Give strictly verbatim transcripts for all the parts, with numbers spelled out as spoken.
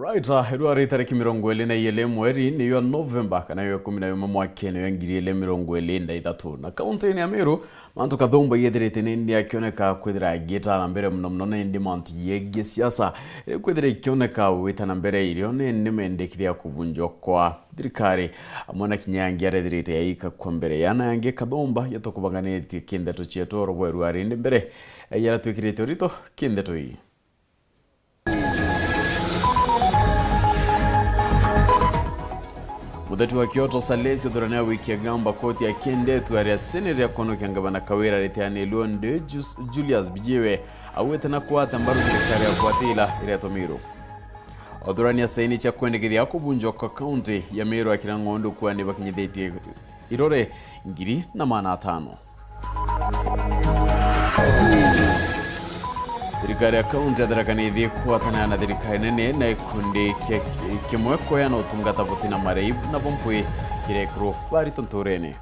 Right, ah, rua ri tariki mirongo iri na iiri mweri ni yo Novemba, kana yo ikumi na umwe mwakene yo ngiri iiri mirongo iiri na ithatu. Na kaunti-ini ya Meru, mantu kathumba yethirite ni ni akioneka kwithira agita na mbere muno muno ni ndi mantu yegie siasa. Iri kwithira ikioneka wita na mbere irio ni ni mendekithia kubunjwa kwa thirikari. Amwe na kinya angi arethirite yaika kwa mbere. Yana yangi kathumba yatukubanganitie kindeto cietu oro bweru ari ndi mbere. Yara twikirite urito kindeto ii. Mutheti wa Kioto Salesi uthurania wikia gamba koti ya kindetu aria seneti ya kwonokia ngavana Kawira riteanirwe ndi Jus-, Julius Bijiwe auite na kwata mbaru thirikari ya kwatila iria itomirwe. Uthurania saini cia kwendekithia kubunjwa kwa kaunti ya Meru akira ng'ondu kwani bakinyithitie irore ngiri na maana atano. Thirikari ya kaunti ya Tharaka Nithi ikwatanira na thirikari nene na ikundi kia kimwe kweana utungata buti na marei na bompwi kirekirwo barito nturene.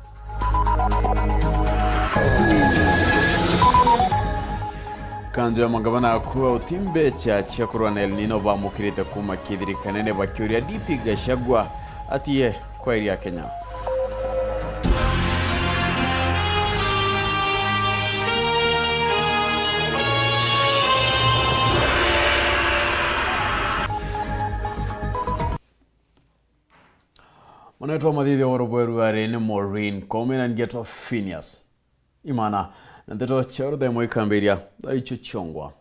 Kanjo ya mangavana akuu uti mbecha cia kurwa na El Nino bamukirite kuma kithirikari nene bakiuria D P Gachagua atie kwairia Kenya. Mwanetwa mathithia wa rubweru ari ni Maureen Kome na ngetwa Phineas Imana, na nteto cia ruthemo ikambiria thaa icio ciongwa.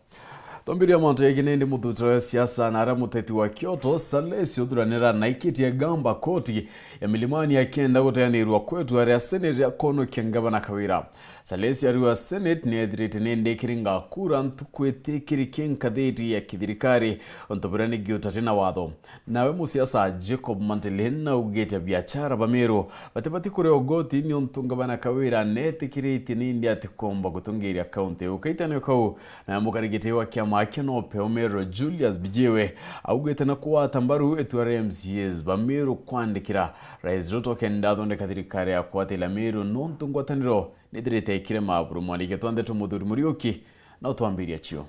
Twambiria mantu yegi nindi muthutiro wa siasa na aria muteti wa Kioto, Salesi uthuranira naikitie gamba koti ya Milimani akienda guteanirwa kwetu aria seneti ya kwonokia ngavana Kawira. Salesi ariwa seneti ni ethirite nindi ikiringa kura ntuku itikiri kinkathiti ya kithirikari, untu buria ni giutati na watho. Nawe musiasa Jacob Mantele naugite biachara ba Meru batibati kuria ugoti niuntu ngavana Kawira netikiritie nindi atikomba gutungiria kaunti iu. Kaitanio kau, nawe mukari giti wa kiama kia NOPEU Meru Julius Bijiwe augite na kwata mbaru itua ria M C As ba Meru kwandikira Rais Ruto kenda athondeka thirikari ya kwatila Meru nuntu ngwataniro nithirite ikirema buru. Mwaniki twa ndeto Muthuri Muriuki na utwambiria cio.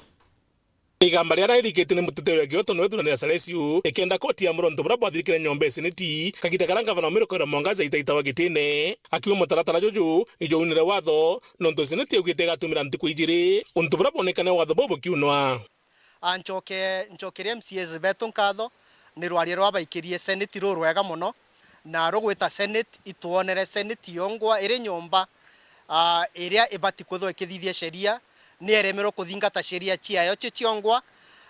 Igamba riria ririkitie ni muteteri wa Kioto niwe thuranira Salesiu, ikenda koti ya muronto buria bwathirikire nyomba ya seneti, kagiita karia ngavana wa Meru Kawira Mwangaza aitaitagwa gitine. Akiuga mutaratara juju ijo unire watho, nontu seneti yaugite igatumira ntuku ijiri untu buria bwonekane watho buu bukiunwa. A, ncoke, ncokerie M C As betu nkatho ni rwaria rwa baikirie seneti rurwega mono, na rugwita seneti itwonere seneti yongwa iri nyomba, a, iria ibati kwithwa ikithithia sheria, ni eremerwe kuthingata sheria ciayo cio ciongwa,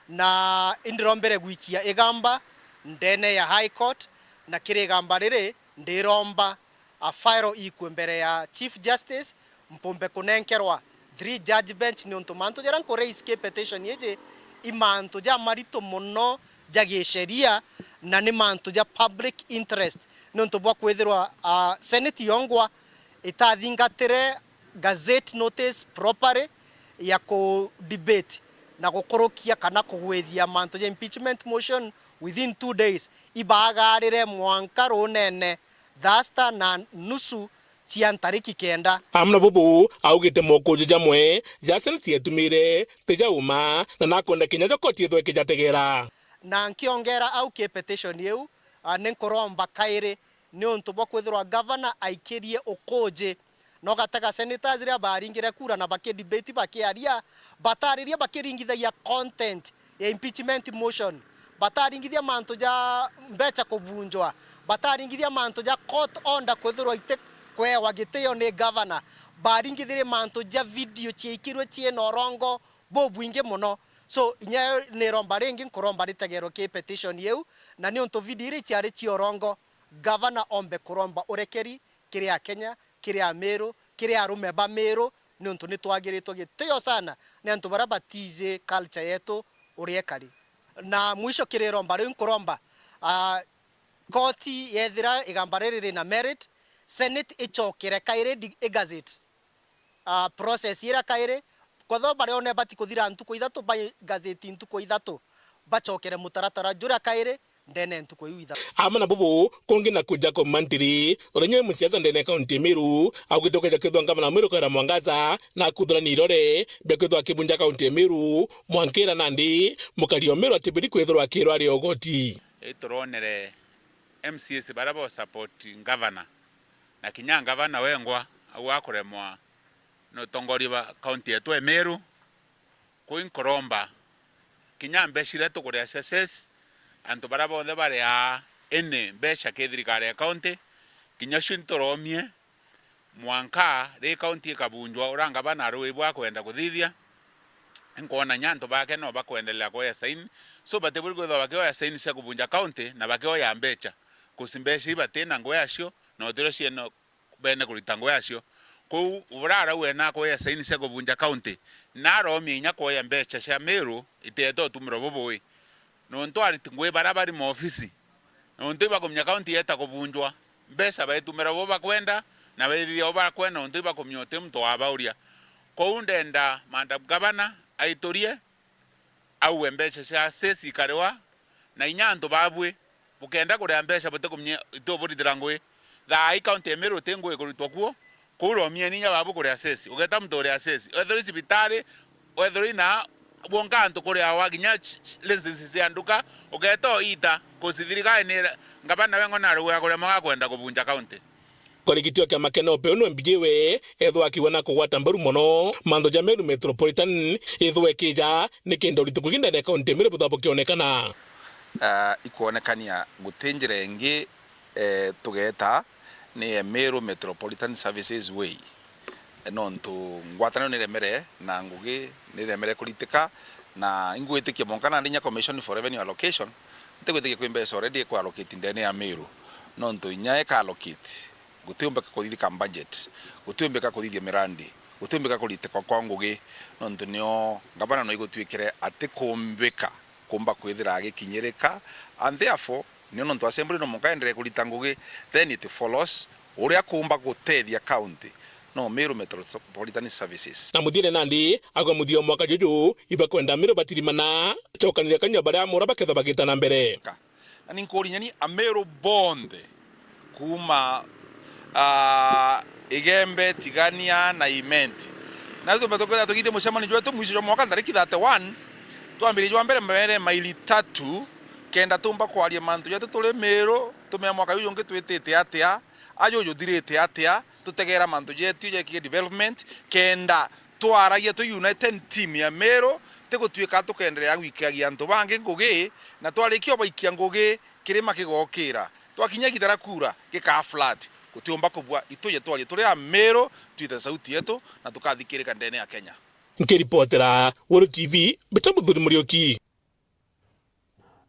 na indirombere gwikia igamba ndene ya High Court, na kiri igamba riri ndiromba a file ikue mbere ya Chief Justice, mpumbe kunenkerwa three judge bench, niuntu mantu jaria nku raise ki petition iji i mantu jamarito mono ja gisheria, na ni mantu ja public interest, niuntu bwa kwithirwa, a, seneti yongwa itathingatire gazette notice properly ya ku debate na gukurukia kana kugwithia mantu ja impeachment motion within two days, ibagarire mwanka runene thaa sita na nusu cia ntariki kenda. Amwe na bubu augite mokuji jamwe ja seneti yetumire ti ja uma, na nakwenda kinya jo koti ithwe ikijategera. Na nkiongera au ki petition iu, a, ni nkuromba kairi niuntu bwa kwithirwa gavana aikirie ukuji na ugatega senators riria baringire kura na bakidebate bakiaria, batariria bakiringithagia content ya impeachment motion, bataringithia mantu ja mbecha kubunjwa, bataringithia mantu ja court order kwithirwa iti kwewa gitio ni gavana, baringithirie mantu ja video ciaikirwe ciina urongo bubwingi mono. So, inya niromba ringi, nkuromba ritegerwe ki petition iu, na niuntu video iria ciari cia urongo, gavana ombe kuromba urekeri kiri Akenya, kiri Amiru, kiri arume ba Miru, niuntu nitwagiritwe gitio sana ni antu baria batiji culture yetu uria ikari. Na mwisho kiri iromba riu nkuromba, ah, koti yethira igamba riri rina merit, Senate icokere kairi di-, igazette, ah, process iria kairi, kwethirwa baria one bati kuthira ntuku ithatu, ba igazette ntuku ithatu, bacokere mutaratara juria kairi, ndene ntuku iu itha. Ama na bubu, kungi na kuja kwa mantiri, uria nyoe musiasa ndene kaunti ya Meru, augite ukeja kwithwa ngavana wa Meru Kawira Mwangaza na kuthurania irore bia kwithwa akibunja kaunti ya Meru, mwankira nandi mukari wa Meru atibiri kwithirwa akirwa ari ogoti. Ituronere M C As baria bo support ngavana, na kinya ngavana wengwa au akuremwa ni utongoria bwa kaunti yetu ya Meru. Kuu inkuromba, kinya mbeca iria tukuria cia cess, antu baria bonthe bariaa ini mbeca ki thirikari ya kaunti, kinya cio nturomie, mwanka ri kaunti ikabunjwa uria ngavana arauga ibwa akwenda kuthithia. Inkwona nya antu bake no bakwendelea kuoya saini, so batiburi kwithirwa bakioya saini cia kubunja kaunti na bakioya mbeca, kusi mbeca iu bati na ngugi yacio, na utirio ciene bene kurita ngugi yacio. Kwou uria arauga ena kuoya saini cia kubunja kaunti, na aromia inya kuoya mbeca cia Meru iteete utumirwa bubui. Nontu ariti ngugi baria bari maofisi, nontu ibakumenya kaunti yeta kubunjwa, mbeca baitumira bo bakwenda, na baithithia bo bakwenda, nontu ibakumenya uti muntu wabauria. Kwou ndenda Madam Gavana aiturie, auwe mbeca cia cess ikariwa, na inya antu babui bukenda kuria mbeca butikumenya ituburithira ngugi. Thaa ii kaunti ya Meru ti ngugi ikuritwa kuo, kuu romieni inya babu kuria cess. Ugeta muntu uria cess, wethirwa i cibitari, wethirwa ina bwonka antu kuriawa kinya ch-, ch-, license cia nduka, ugeta oita, kusi thirikari ni ngavana wengwa na rugwe ya kuria mwaga kwenda kubunja kaunti. Nkorigiti wa kiama kia NOPEU nwe mbijiwe ethwa akiwa na kugwata mbaru mono mantho ja Meru Metropolitan ithwe kija ni kenda uritu kugi ndene ya kaunti ya Meru butha bukionekana. Ah, ikwonekania guti njira ingi, eh, tugeta ni ya Meru Metropolitan Services Way. Nontu ngwataniro ni remere na ngugi ni remere kuritika, na ingwitikia mwanka nandi inya Commission for Revenue Allocation, ntigwitikia kwi mbeca already ikwa allocate ndene ya Meru, nontu inya ika allocate, gutiumbika kuthithika budget, gutiumbika kuthithia mirandi, gutiumbika kuritika kwa ngugi, nontu nio ngavana no igutwikire atikumbika kumba kwithira agikinyirika, and therefore, nio nontu assembly no mwanka enderee kurita ngugi, then it follows uria kuumba gutethia county no Meru Metropolitan Services. Na muthiene nandi, agwe muthia o mwaka juju, ibakwenda Meru batirimana, cokanire kanyua baria amura bakethwa bagita na mbere. Ka-, na ni nkurinyani Ameru bonthe kuuma, ah, Igembe, Tigania na Imenti. Na tumba tukwenda tugithie mucemanio jwetu mwisho jwa mwaka ntariki thirty-one, twambirie jwa mbere mbere maili tatu, kenda tumba kwaria mantu jetu turi Meru, tumea mwaka juju jungi twitite atia, a juju juthirite atia, tutegera mantu jetu jekige development, kenda twaragia twi united team ya Meru, tigutuika tukenderea gwikiagia antu bangi ngugi, na twarikia ubaikia ngugi, kirima kigokira. Twakinya igiita ria kuura, gikaa flat. Gutiumba kubua, ituje twarie turi a Meru, twite sauti yetu, na tukathikirika ndene ya Kenya. Nkiripotera Weru T V, mbita Muthuri Muriuki.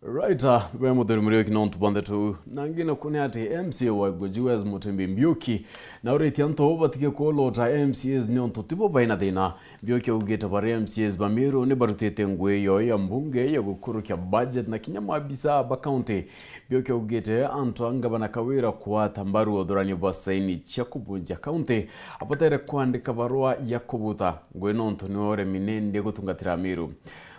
Right, ah, we Muthuri Muriuki nontu bonthe tu. Na ngina kuni ati M C A wa Igoji West Mutembi Mbiuki, na uritie antu batige kuolota M C As nontu tibo baina thina. Mbiuki augite bari M C As ba Meru ni barutite ngugi yo ya mbunge ya gukurukia budget na kinya maabisa ba county. Mbiuki augite antu a ngavana Kawira kuata mbaru uthuranio bwa saini cia kubunjia county, abatere kwandika barua ya kubuta ngugi nontu ni uremi nindi gutungatira Meru.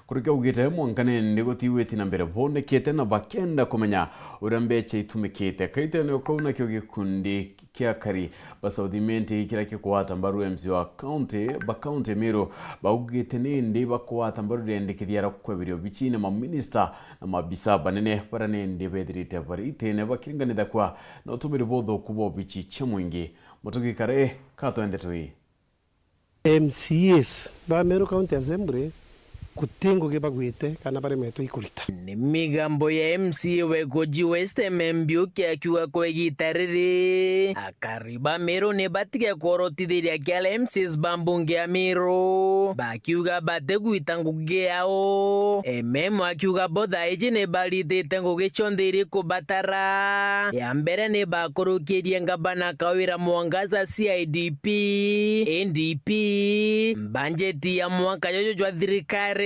Kuruki augite mwanka nindi gutiwiti na mbere bonekete na bakenda kumenya uria mbecha itumikite. Kaitenio kau nakio gikundi kia akari ba South Imenti kiria kigwata mbaru M C A wa county, ba county Meru, baugite nindi bagwata mbaru riendekithia ria kweberia obichine maminista na maabisa banene baria nindi bethirite bari itine bakiringanithakua na utumiri buthuku bwa obichi cia mwingi. Mutugi Kare, katwende tui. M C As ba Meru County Assembly guti ngugi bagwite kana baremetwe ikurita. Ni migambo ya M C A wa Igoji West, Eme Mbiuki, akiuga kwa igita riri, akari ba Meru ni batige kworotithiria kiara M C As ba mbunge ya Meru, bakiuga batigwita ngugi yao. Eme akiuga bo thaa iji ni baritite ngugi cionthe iri kubatara. Ya mbere ni bakurukirie ngavana Kawira Mwangaza C I D P, N D P, mbanjeti ya mwaka juju jwa thirikari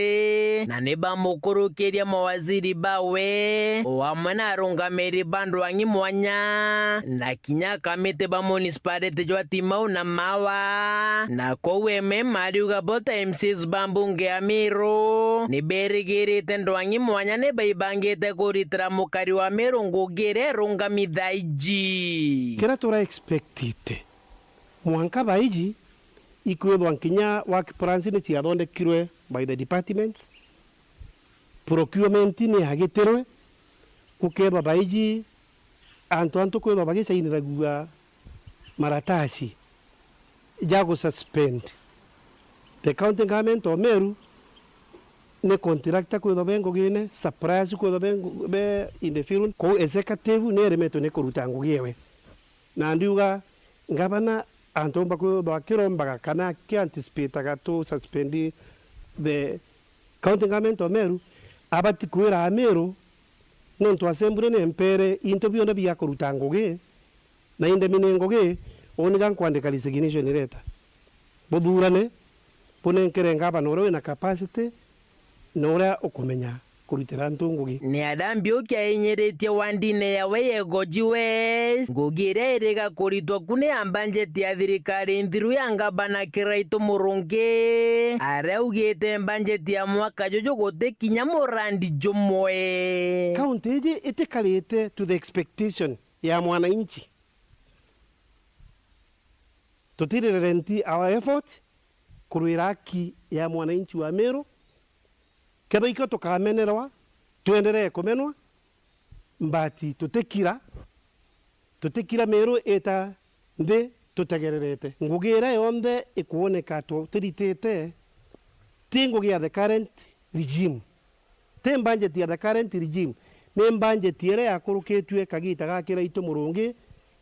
na ni bamukurukiria mawaziri bawe, o amwe na arungamiri ba ndwang'i mwanya, na kinya akamiti ba municipality jwa Timau na Mawa. Na kou M M ariuga bo ta M Cs ba mbunge ya Meru, ni berigirite ndwang'i mwanya ni baibangite kuritira mukari wa Meru ngugi iria irungami thaa iji. Kiria tura expectite, mwanka thaa iji, ikwithwa nkinya work plans ni ciathondekirwe by the departments, procurement ni yagitirwe, gukethwa thaa iji antu antu kwithwa bagicainiragua maratasi ja gususpend. The county government of Meru ni contractor kwithwa be ngugine, suppliers kwithwa be ngu-, be in the field. Kou executive ni eremetwe ni kuruta ngugi ewe. Na ndiuga ngavana antomba kwithwa akirombaga kana aki anticipateaga tu suspend the county government of Meru, abati kwira Ameru, nontu assembly ni mpere into bionthe bia kuruta ngugi, na indi mi ni ngugi, uni ga nkwandika resignation letter. Buthurane, bunenkere ngavana uria wina capacity na uria ukumenya kuritira antu ngugi. Ni aria Mbiuki ainyiritie wandine yawe ya Igoji West, ngugi iria iriga kuritwa ku ni ya mbanjeti ya thirikari nthiru ya ngavana Kiraitu Murungi, aria augite mbanjeti ya mwaka juju guti kinya murandi jumwe. Kaunti iji itikarite to the expectation ya mwananchi. Tutiri relent our effort kurwira haki ya mwananchi wa Meru. Kethira ikio tukamenerwa, twenderee kumenwa, but tutikira, tutikira Meru ita nthi tutegererete. Ngugi iria yonthe ikwoneka tutiritite, ti ngugi ya the current regime. Ti mbanjeti ya the current regime, ni mbanjeti iria yakurukitue kagita ga Kiraitu Murungi,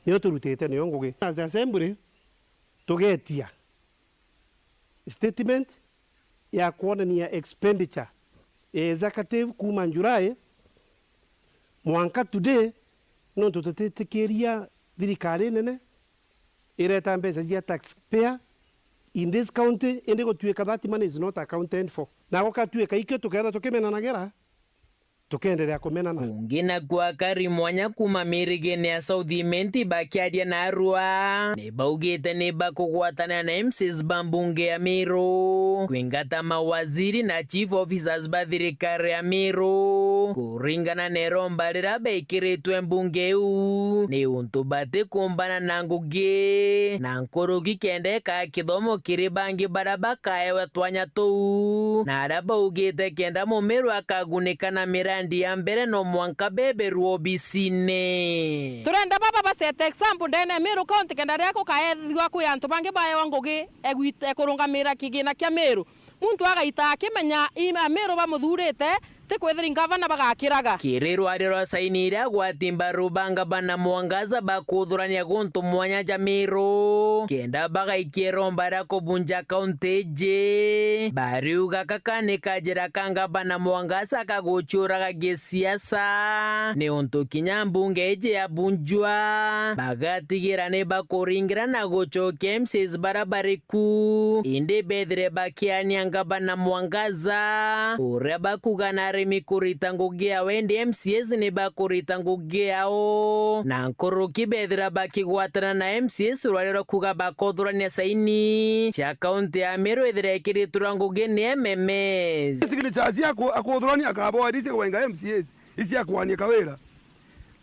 niyo turutite niyo ngugi. As assembly, tugetia statement ya kwonania expenditure ya executive kuuma July mwanka today, nontu tutitikiria thirikari nene ireta mbeca cia taxpayer in this county, indi gutuika that money is not accounted for. Na gukatuika ikio tukethirwa tukimenanagira, tukenderea kumenana. Kungi nakuo akari mwanya kuuma mirigene ya South Imenti bakiaria na arua, ni baugite ni bakugwatanira na M Cs ba mbunge ya Meru, kwingata mawaziri na chief officers ba thirikari ya Meru, kuringana na iromba riria bekiritwe mbunge iu, ni untu batikumbana na ngugi, na nkuruki kenda ikaa kithomo kiri bangi baria bakaewa twanya tuu, na aria baugite kenda mumiru akagunika na mirandi ya mbere no mwanka beberwa obisine. Turenda baba basete example ndene ya Meru County kenda riria gukaethithua kwi antu bangi baewa ngugi egwite kurungamira kigina kia Meru. Muntu agaita akimenya i Amiru bamuthurite, ti kwithira ingavana bagakiraga. Kiri rwaria rwa saini iria agwati mbaru ba ngavana Mwangaza bakuthurania guntu mwanya ja Miru, kenda bagaikia iromba ria kubunja kaunti iji, bariuga kaka ni kajira ka ngavana Mwangaza ka guciuraga gisiasa, ni untu kinya mbunge iji yabunjwa, bagatigira ni bakuringira na gucokia M Cs baria bari ku, indi bethire bakiania ngavana Mwangaza, uria bakuga na arimi kurita ngugi yao, indi M C As ni bakurita ngugi yao, na nkuruki bethira bakigwatana na M C As rwaria rwa kuga bakothurania saini cia kaunti ya Meru ithira ikiritwa ngugi ni M M As. Signature cia ku-, akuthurania akaboa iri cia kubainga M C As, iciakwania kawira.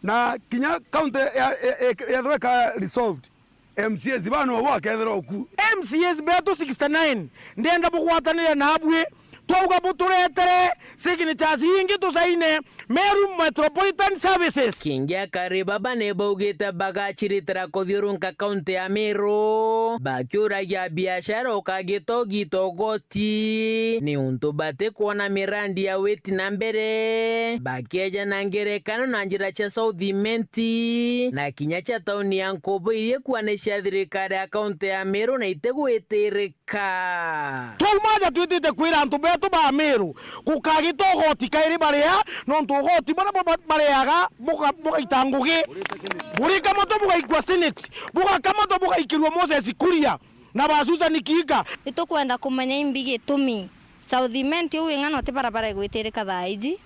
Na kinya kaunti ya, ya, ya, yethirwa ika resolved, M C As bano bo akethira oku. M C As betu sixty-nine, ndenda bugwatanire nabwi, twauga buturetere signatures ingi tusaine Meru Metropolitan Services. Kingi akari baba ni baugite bagaciritira kuthiurunka kaunti ya Meru, bakiuragia biashara ukagita ugita ugoti, ni untu batikwona mirandi ya witi na mbere, bakieja na ngerekano na njira cia South Imenti, na kinya cia tauni ya Nkubu iria ikuania cia thirikari ya kaunti ya Meru na itigwitirika. Twaumaja twitite kwira antu betu ba Meru, gukagita ugoti kairi baria, nontu ugoti buria bu-, ba-, bariaga buga-, bugaita ngugi, burikamatwa bugaikua Senate, bugakamatwa bugaikirua Moses Kuria na ba Susan Kihika. Nitukwenda kumenya imbi gitumi South Imenti uu wing'ana uti barabara igwitirika thaa iji.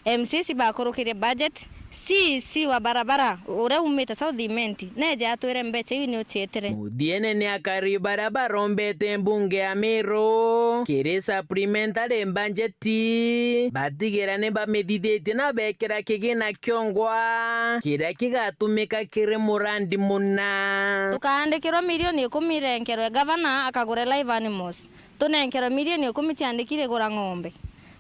M C As bakurukirie budget, C E C wa barabara uria umite South Imenti, neje atwire mbecha iu ni ucietire. Muthiene ni akari baria barombete mbunge ya Meru kiri supplementary budget, batigira ni bamithithitie na bekira kigina kiongwa kiria kigatumika kiri murandi muna. Tukaandikirwa milioni ikumi irenkerwe gavana akagure live animals. Tunenkerwe milioni ikumi ciandiki rigura ng'ombe.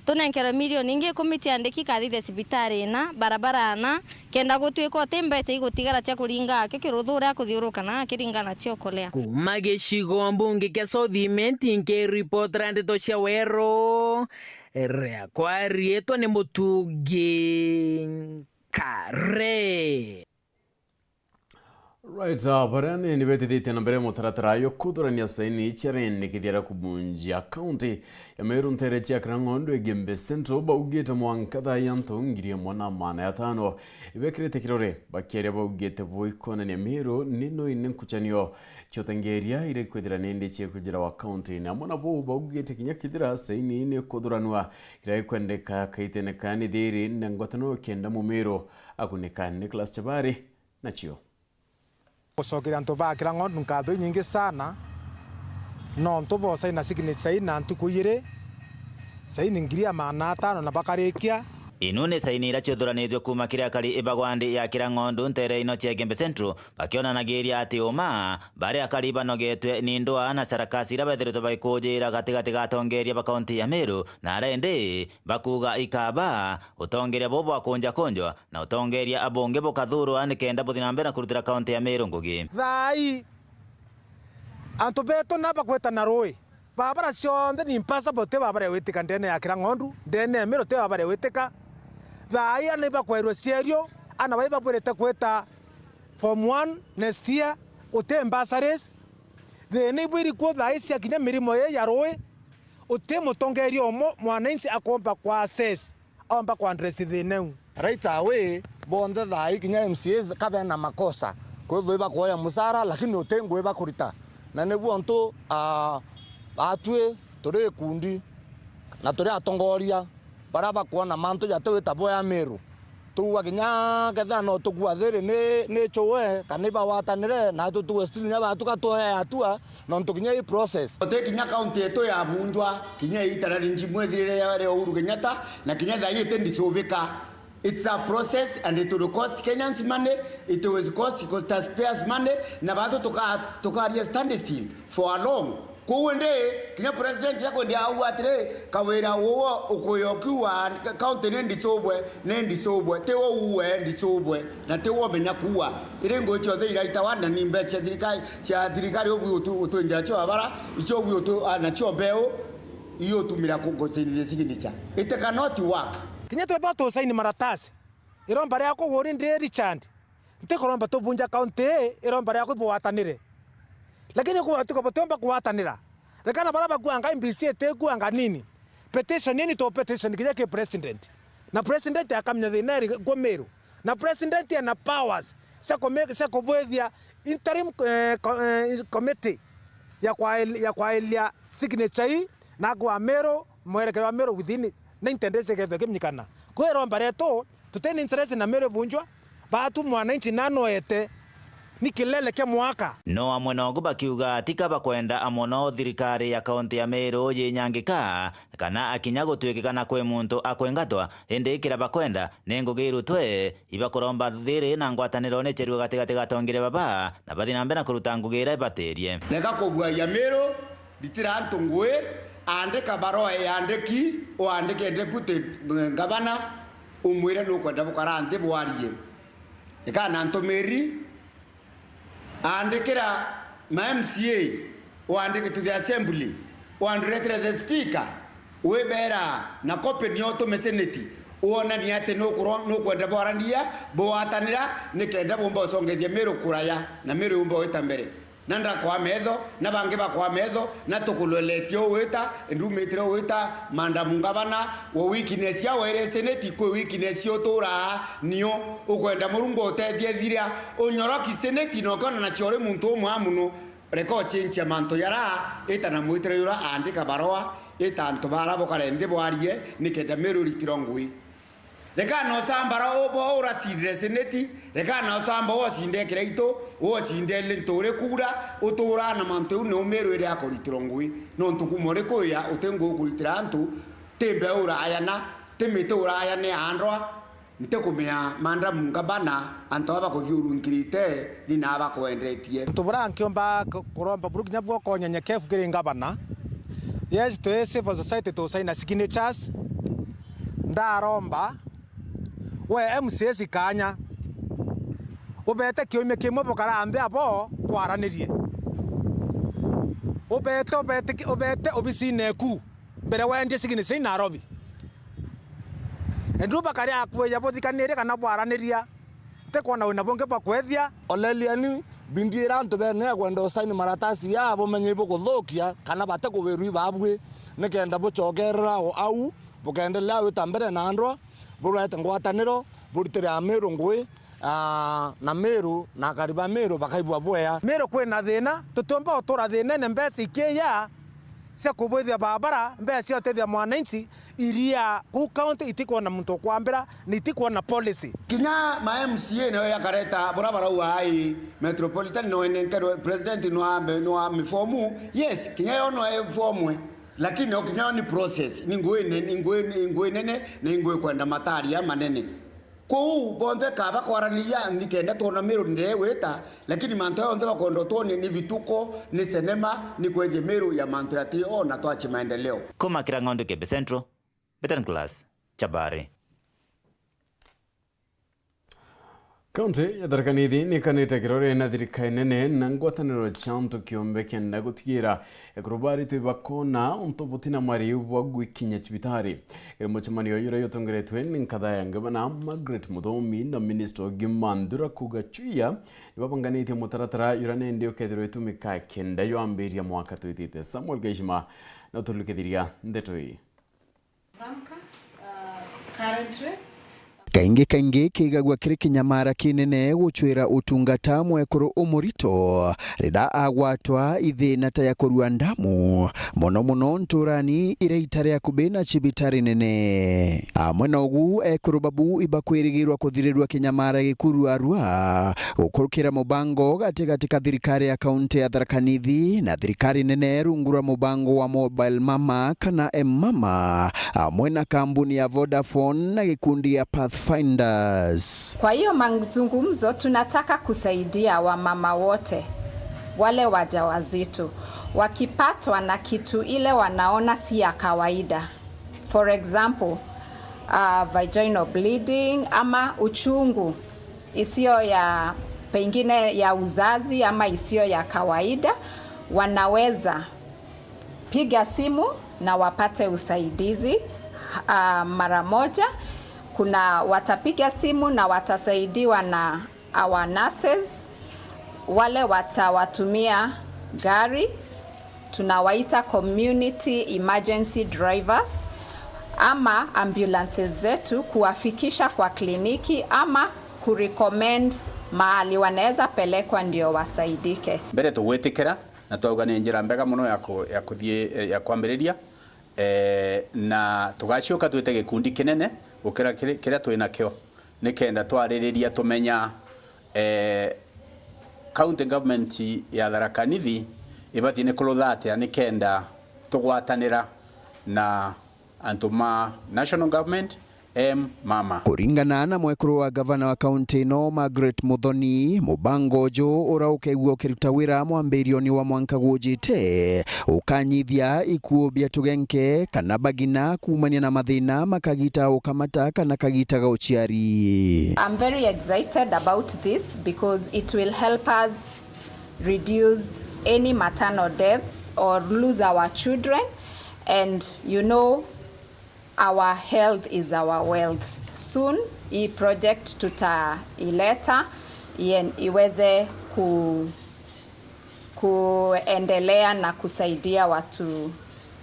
Tunenkerwe milioni ingi ikumi ciandiki kathithe cibitari ina, barabara ana, kenda gutwika uti mbecha igutigara cia kuringa aki kiruthu uria akuthiuruka na akiringa na cio kuria. Kuma gicigo mbunge kia South Imenti, nkiripotera ndeto cia Weru, riakwa riitwa ni Mutungi Kare. Right, ah, baria ni, ni betithitie na mbere mutaratara yo kuthurania saini cia rindi kithiara kubunjia kaunti ya Meru ntere cia Kirang'ondu Igembe Central baugite mwanka thaa ya antu ngiri imwe na maana ya tano ibekirite kirore. Bakiaria baugite buikonania Meru ni no ine nkuchanio cia utengeria iria ikwithira ni ndi cia kwinjira wa kaunti. Na amwe na bau baugite kinya kithira saini ni kuthuranua, kiria gikwendeka kaitene kaya ni thiri na ngwataniro kenda Mumiru akunika. Nicholas Chabari nacio. Gucokeria antu ba Kirang'ondu nkatho inyingi sana, nontu bosaina signature ii na ntuku ijiri, saini ngiri ya maana atano na bakarikia. Inu ni saini iria ciuthuranitue kuuma kiri akari ba gwandi ya Kirang'ondu ntere ino cia Igembe Central, bakionanagiria ati uma bari akari banogetwe ni ndwaa na sarakasi iria bethiritwe bagikujira gatigati ga atongeria ba kaunti ya Meru, na aria indi bakuuga ikaba utongeria bubu bwa kunja kunjwa na utongeria abunge bukathurwa nikenda buthi na mbere na kurutira kaunti ya Meru ngugi. Thaa ii, antu betu na bagweta na rui, barabara cionthe ni impassable, ti barabara igwitika ndene ya Kirang'ondu, ndene ya Meru ti barabara igwitika. Thaa ii ana ibakwerwe cierio, ana bai babwirite gwita form one next year, uti bursaries. Thina ibwiri kuo thaa ii cia kinya mirimo ii ya rui, uti mutongeria umwe mwananchi akomba kwa access. Omba ku address thina iu. Right away, bonthe thaa ii kinya M C As ka bena makosa, kwithwa ibakuoya musara lakini uti ngui bakurita. Na niguo ntu, ah, atwi turi ikundi na turi atongoria baria bakwona mantu jati wita boya Meru. Tuuga kinya kethira no tukua thiri ni, ni chue kana ibagwatanire, na tutuwe still nya batuka tuoya atua, nontu kinya ii process. Uti kinya kaunti yetu yabunjwa, kinya ii itara rinji mwethirire ria, ria Uhuru Kenyatta, na kinya thaa ii iti ndicubika. It's a process and it will cost Kenyans money, it will cost taxpayers money, na batu tuka-, tukaria standstill for a long. Kwou indi, kinya president yakwendia au atiri, kawira uwo ukuya ukiuga, ka-, county ni ndicubwe, ni ndicubwe, ti wo uwe ndicubwe, na ti wo umenya kuuga. Iri ngui ciothe iraritawa na ni mbeca cia thirikari, cia thirikari ubu utu-, utwinjira cio abara, icio ubu utu-, a, na cio mbeu, iyo utumira ku-, gucinithia signature. It cannot work. Kinya twethwa tusaini maratasi, iromba riakwa uri ndi Richard, ntikuromba tubunja county ii, iromba riakwa ibugwatanire. Lakini kuba tuka-, butiumba kugwatanira. Rekana baria bakuanga M B C itikuanga nini. Petition ini to petition kinya ki president. Na president akamenya thina iri kuo Meru. Na president ena powers cia kume-, cia kubwithia interim, eh, co-, eh, committee ya kwail-, ya kwailia signature ii na akwa Meru, mwerekero wa Meru within ninety days ikethwe kimenyekana. Kwi iromba rietu, tuti na interest na Meru ibunjwa, batu mwananchi nanoete ni kilele kia mwaka. No amwe nogu bakiuga tika bakwenda amwe no thirikari ya kaunti ya Meru yinyangika, kana akinya gutwikika na kwi muntu akwengatwa, indi kira bakwenda ni ngugi irutwe, ibakuromba thiri na ngwataniro ni cherue gatigati ga atongeria baba, na bathi na mbere na kuruta ngugi iria ibatirie. Reka kubuagia Meru, ritira antu ngui, andika barua yandiki, uandike deputy, eh, ngavana, umwire nukwenda bukara nthi bwarie. Ikana ntumiri, andikira ma M C A, uandike to the assembly, uandiretere the speaker, wibera na copy nio utume senate, uonanie ati nukuro-, nukwenda bwarania, bwatanira, nikenda bumba ucongethia Meru kuraya, na Meru yumba gwita mbere. Na ndakwa metho, na bangi bakwa metho, na tukulweletie ugwita, ndumitire ugwita, Madam Ngavana, wo weakness ya were senate, kwi weakness uturaa nio, ukwenda Murungu utethie thiria, unyoroki senate, na ukiona na ciori muntu umwe amuno, reka uchinchia mantu yara, ita na mwitire yura aandika barua, Ita antu bara bukare nthi bwarie, nikenda Meru iritirwe ngui. Rekana ucamba ra ubo ura cindire seneti, rekana ucamba uwo cinde kiraitu, uwo cinde ntu uri kuura, uturaa na mantu jau niu Meru iri akuritirwa ngui. Nontu kuma uri kuya uti ngui ukuritira antu, ti mbeu urayana, ti miti urayane andwa, ntikumea mandamu ngabana, antu aba bakuthiurunkirite ni na bakwendetie. Untu buria nkiumba ku-, kuromba buru kinya bwoko unyenyekevu kiri ngabana. Yes, twi civil society tusaina signatures. Ndaromba we M C As kanya, ubete kiumia kimwe bukara nthi abo bwaranirie. Ubete, ubete ki-, ubete obisine eku mbere wendie signature i Nairobi. Endu bakari akueja buthikanire kana bwaraniria, ntikwona wina bungi bwa kwethia. Oleliani, mbindiira antu bene kwenda usaini maratasi ya bumenye ibukuthukia kana bate kuwirwi babui, nikenda bucokerera o au, bukendelea wita mbere na andwa, burete ngwataniro, buritire Amiru ngui, aa, na Miru na akari ba Miru bakaigua bwea. Miru kwina thina, tutiumba gutura thinene, mbeca ikiiya cia kubwithia barabara, mbeca cia utethia mwananchi iria kuu county itikwona muntu ukwambira, na itikwona policy. Kinya ma M C A nayo yakareta bura barauga ai metropolitan no enenkerwe president no ambe no amifomu. Yes, kinya yo no efomwe, lakini no kinya yo ni process, ni ngui nene, ni ngui, ni ngui nene, na ingui kwenda mataria manene. Kwou bonthe kaba kwaraniria nikenda twona Miru ndirewita, lakini mantu yonthe bakwenda utwonia ni vituko, ni senema, ni kwethia Miru ya mantu yati o na twachi maendeleo. Kuma Kirang'ondu Kebe Central, Betan Class, Chabari. Kaunti ya Tharaka Nithi nikanite kirore na thirikari nene na ngwataniro cia antu kiumbe kenda gutigira ekuru baritwe bakona untu butina mwariu bwa gwikinya cibitari. Iri mucemanio juria jutongeretwe ni nkatha ya ngavana Margaret Muthomi na minista ugima Nthuraku Gachuya, nibabanganitie mutaratara juria nendi ukethirwa itumika kenda jwambiria mwaka twitite. Samuel Gaishima na uturikithiria ndeto ii. Kaingi kaingi kigagua kiri kinyamara kinene gucwira utungata mwekuru umurito riria agwatwa ithina ta ya kurua ndamu, mono mono nturani iria itari akubi na cibitari nene. Amwe na ugu, ekuru babu ibakwirigirwa kuthirirua kinyamara gikuruarua gukurukira mubango gatigati ka thirikari ya kaunti ya Tharaka Nithi na thirikari nene rungu rwa mubango wa Mobile Mama kana M-Mama, amwe na kambuni ya Vodafone na gikundi ya Pathfinders. Kwa hiyo mazungumzo, tunataka kusaidia wamama wote, wale wajawazito, wakipatwa na kitu ile wanaona si ya kawaida. For example, uh, vaginal bleeding ama uchungu isiyo ya pengine ya uzazi ama isiyo ya kawaida, wanaweza piga simu na wapate usaidizi, uh, mara moja. Kuna watapiga simu na watasaidiwa na our nurses, wale watawatumia gari, tunawaita community emergency drivers, ama ambulances zetu kuwafikisha kwa kliniki ama kurecommend mahali wanaweza pelekwa ndio wasaidike. Mbere tugwitikira na twauga ni njira mbega mono ya ku-, ya kuthie, ya kwambiriria, eh, na tugaciuka twite gikundi kinene gukira kiri-, kiria twi nakio, nikenda twaririria tumenya, eh, county government ya Tharaka Nithi ibathii ni kurutha atia nikenda tugwatanira na antu ma national government, M-Mama. Kuringana na mwekuru wa gavana wa kaunti ino, Margaret Muthoni, mubango uju uria ukeigua ukiruta wira mwambirioni wa mwanka gujite, ukanyithia ikuu bia tugenke kana bagina kuumania na mathina ma kagita ga ukamata kana kagita ga uciari. I'm very excited about this because it will help us reduce any maternal deaths or lose our children, and you know, our health is our wealth. Soon, hii project tutaileta ien-, iweze ku-, kuendelea na kusaidia watu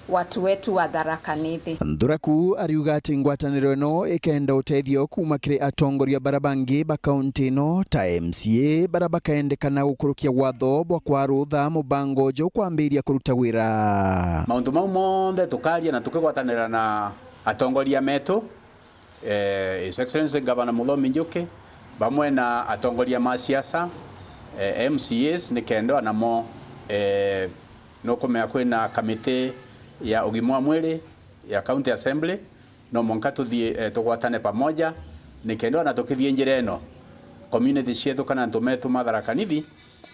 watu wetu wa Tharaka Nithi. Nthuraku ariuga ati ngwataniro ino ikenda utethio kuuma kiri atongoria bara bangi ba kaunti ino ta M C A bara bakaendekana gukurukia watho bwa kwa rutha mubango uju kwambiria kuruta wira. Mauntu mau monthe tukaria na tukigwatanira na atongoria metu, eh, His Excellency Gavana Muthomi Njuki, bamwe na atongoria ma siasa, eh, M C As, ni kenda namo, eh, nukumenya kwina kamiti ya ugima wa mwiri ya County Assembly, no mwanka tuthie, eh, tugwatane pamoja, ni kenda ona tukithie njira ino, community cietu kana antu metu ma Tharaka Nithi,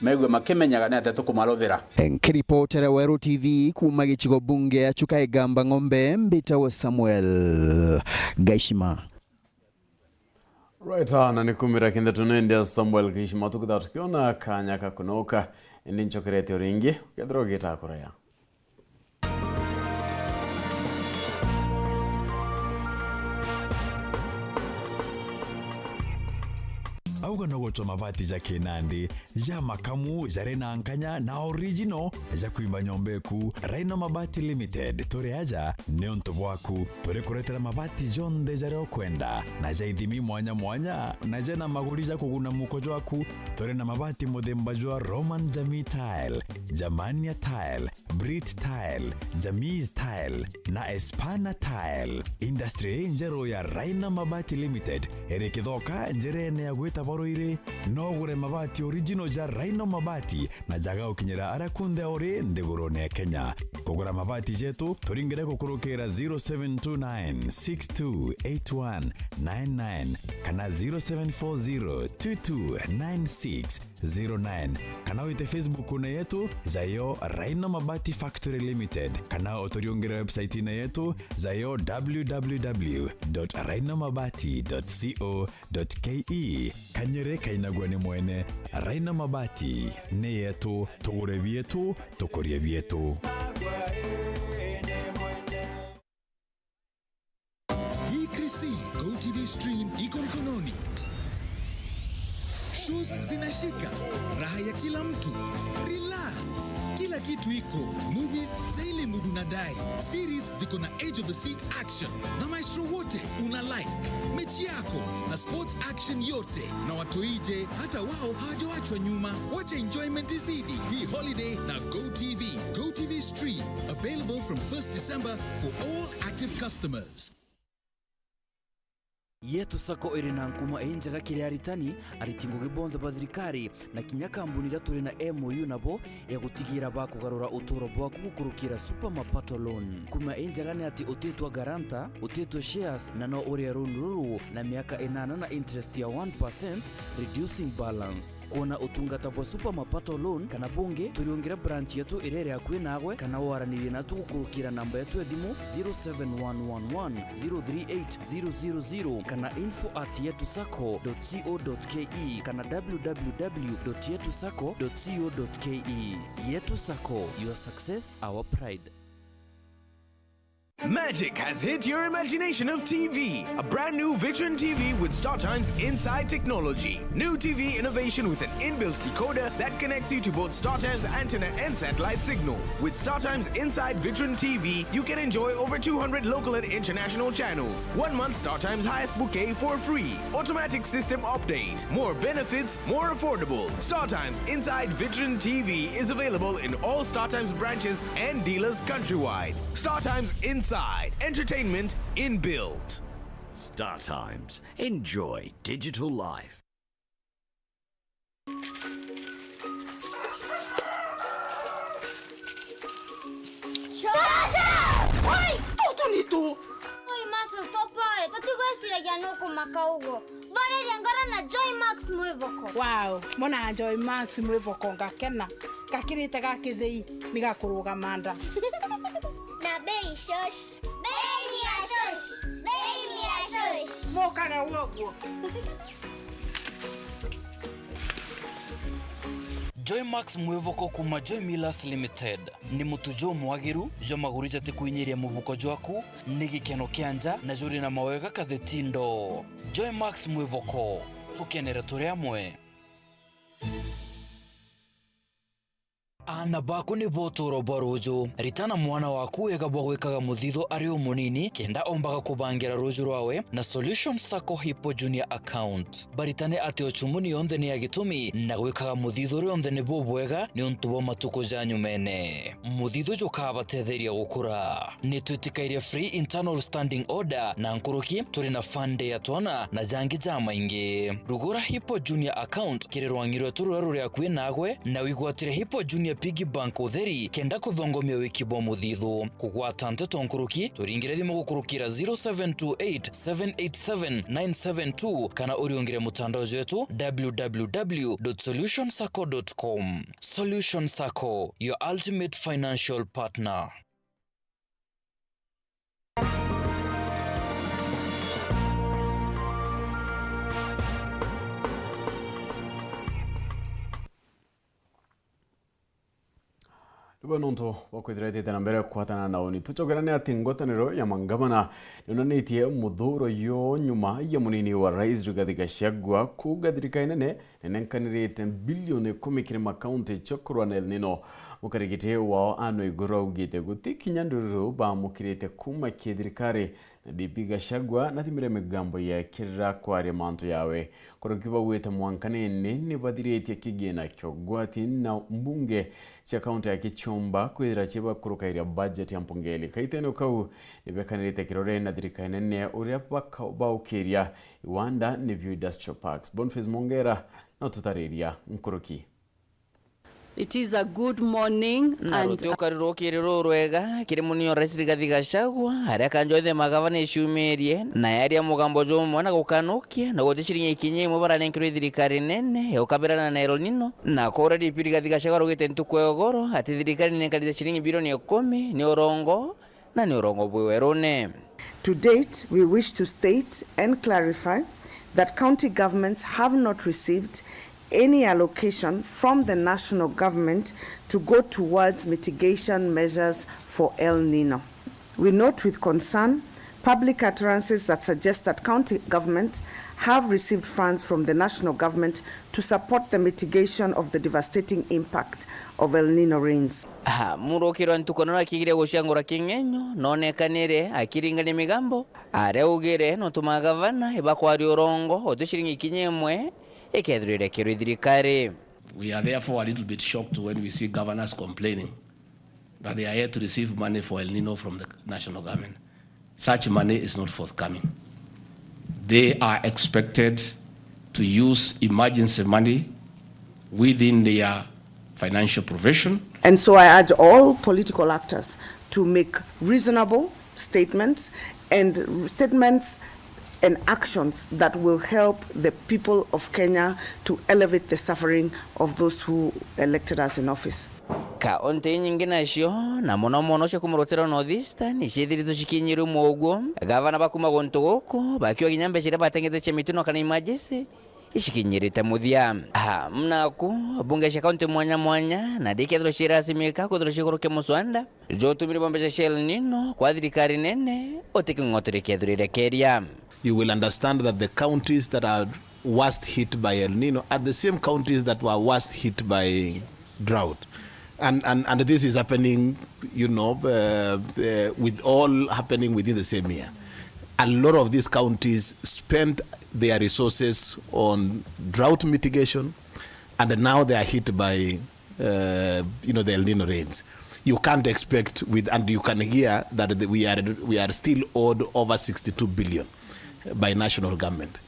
megue makimenyaga ni atia tukumaruthira. Nkiripotera Weru T V kuuma gicigo bunge ya Chuka Igamba Ng'ombe, mbitawe Samuel Gaishima. Right, ah, na ni kumira kinde tunendia Samuel Gaishima, tukitha tukiona kanya ka kunoka, indi ncokerete o ringi, ukethirwa ugiita kuraya. Auga no gutwa mabati ja kinandi, ja makamu, jari na nkanya na original, ja kwimba nyomba eku. Rhino Mabati Limited, turi aja niuntu bwaku. Turi kuretera mabati jonthe jaria ukwenda, na ja ithimi mwanya mwanya, na jena maguri ja kuguna muko jwaku. Turi na mabati muthemba jwa Roman Jamii Tile, Germania Tile, Brit Tile, Jamis Tile na Espana Tile. Industry injeru ya Rhino Mabati Limited iri Kithoka, njirene ya gwita Boruiri. No ugure mabati original ja Rhino Mabati na jaga gukinyira aria kunthe uri nthigurune ya Kenya. Kugura mabati jetu, turingire gukurukira zero seven two nine six two eight one nine nine kana zero seven four zero two two nine six zero nine, kana wite Facebook-une yetu, jayo Rhino Mabati Factory Limited, kana uturiungire website-ine yetu, jayo w w w dot rhino mabati dot co dot k e. Kanyere kainagua ni mwene. Rhino Mabati ni yetu, tugure bietu, tukurie bietu. Hii Chrissy, Go T V stream iko mkononi. Shows zinashika, raha ya kila mtu. Relax, kila kitu iko. Movies za ile mood unadai. Series ziko na edge of the seat action na maestro wote una like. Mechi yako na sports action yote na watoije, hata wao hawajaachwa nyuma. Wacha enjoyment izidi hii holiday na Go T V. Go T V stream available from first December for all active customers. Yetu Sacco iri na nkuma injega kiri aritani, ariti ngugi bonthe ba thirikari, na kinya kambuni iria turi na M O U nabo ya gutigira bakugarura uturo bwaku gukurukira Super Mapato Loan. Nkuma injega ni ati utitwa guarantor, utitwe shares, na no urie loan ruru na miaka inana na interest ya one percent, reducing balance. Kwona utungata bwa Super Mapato Loan kana bungi, turiungire branch yetu iria iri akui naagwe, kana waranirie natu gukurukira namba yetu ya thimu zero seven one one one zero three eight zero zero zero kana info at yetu sacco dot co dot ke kana w w w dot yetu sacco dot co dot ke. Yetu Sacco, your success, our pride. Magic has hit your imagination of T V. A brand new Vitron T V with StarTime's inside technology. New T V innovation with an inbuilt decoder that connects you to both StarTime's antenna and satellite signal. With StarTime's inside Vitron T V, you can enjoy over two hundred local and international channels. One month StarTime's highest bouquet for free. Automatic system update. More benefits, more affordable. StarTimes inside Vitron T V is available in all StarTimes branches and dealers countrywide. StarTimes inside. Entertainment inbuilt. StarTimes. Enjoy digital life. Chacha! Oi, tutu ni tu. Oi, Master, stop pale. Tutigweciragia no kumaka ugo. Thoriria ngoro na Joy Max mwivoko. Wow, mona Joy Max mwivoko ngakena. Gakirite ga kithei ni gakurugama nda. Na bei shosh. Bei ni ya shosh. Bei ni ya shosh. Mukage woguo. Joy Max mwivoko kuma Joy Millers Limited. Ni mutu jumwagiru jwa maguri jatikwinyiria mubuko jwaku, ni gikeno kia nja na juri na mawega katheti ndoo. Joy Max mwivoko, tukenere turi amwe. Aana baku nibo utuuro bwa ruuju. Ritana mwana waku wega bwa gwikaga muthithu ari umunini, kenda ombaga kubangira ruuju rwawe na Solution Sacco Hippo Junior Account. Baritane ati uchumuni yonthe ni ya gitumi, na gwikaga muthithu rionthe ni bubwega niuntu bwa matuku ja nyumene. Muthithu jukabatetheria gukura. Nitwitikairie free internal standing order, na nkuruki turi na fund ya twana na jangi jamaingi. Rugura Hippo Junior Account kiri rwangi rwetu ruria ruri akui nagwe, na wigwatire Hippo Junior Piggy Bank utheri, kenda kuthongomia wiki bwa muthithu. Kugwata nteto nkuruki, turingire thimu gukurukira zero seven two eight, seven eight seven, nine seven two, kana uriungire mutandao jwetu, w w w dot solution sacco dot com. Solution Sacco, your ultimate financial partner. Riu nontu bwa kwithira ithiite na mbere kwatana na uni, tucokerane ati ngwataniro ya mangavana nionanitie muthuro yo nyuma ya munini wa rais Rigathi Gachagua kuuga thirikari nene nenenkanirite bilioni ikumi kiri makaunti cia kurwa na El Nino. Mukarigiti wao Anne Waiguru augite guti kinya ndururu bamukirite kuuma ki thirikari, na D P Gachagua nathimire migambo yekirira kwaria mantu yawe. Kuruki baugite mwanka nini nibathiritie kigina kia ugwati na mbunge cia kaunti ya Kichumba kwithira cibakurukairia budget ya mpungeli. Kaitene kau nibekanirite kirore na thirikari nene uria baka-, baukiria iwanda nibio industrial parks. Boniface Mongera na tutariria nkuruki. It is a good morning na and ruti ukari rukiri rurwega kiri munini wa rais Rigathi Gachagua, aria kanjwa ithe magavana iciumirie na yaria mugambo jumwe na gukanukia na guti ciringi ikinya imwe baranenkerwe thirikari nene ya gukabirana na El Nino, na kuria D P Rigathi Gachagua arugite ntuku ya ugoro ati thirikari ninenkanite ciringi bilioni ikumi ni urongo na ni urongo bwi werune. To date, we wish to state and clarify that county governments have not received any allocation from the national government to go towards mitigation measures for El Nino. We note with concern public utterances that suggest that county governments have received funds from the national government to support the mitigation of the devastating impact of El Nino rains. Ha, murukirwa ntuku nono akigire guciangura king'enyo, nonekanire akiringania migambo, aria augire nontu magavana ibakwaria urongo, uti ciringi ikinya imwe ikethirwa irekerwe thirikari. We are therefore a little bit shocked when we see governors complaining that they are yet to receive money for El Nino from the national government. Such money is not forthcoming. They are expected to use emergency money within their financial provision. And so I urge all political actors to make reasonable statements and statements and actions that will help the people of Kenya to elevate the suffering of those who elected us in office. Kaunti inyingi nacio, na mono mono cia kumurutira North Eastern, iciithiritwe cikinyirwe mwoguo, gavana ba kuma guntu guku bakiuga kinya mbeca iria batengete cia mitino kana emergency icikinyirite muthia. Ha, mnaku, mbunge cia kaunti mwanya mwanya na ndikethirwa ciirasimika kwithirwa cikurukia muswanda jutumire bwa mbeca cia El Nino kwa thirikari nene, utiking'otore kethirire keria. You will understand that the counties that are worst hit by El Nino are the same counties that were worst hit by drought. And, and, and this is happening, you know, uh, uh, with all happening within the same year. A lot of these counties spent their resources on drought mitigation, and now they are hit by, uh, you know, the El Nino rains. You can't expect with, and you can hear that the, we are, we are still owed over sixty-two billion by national government.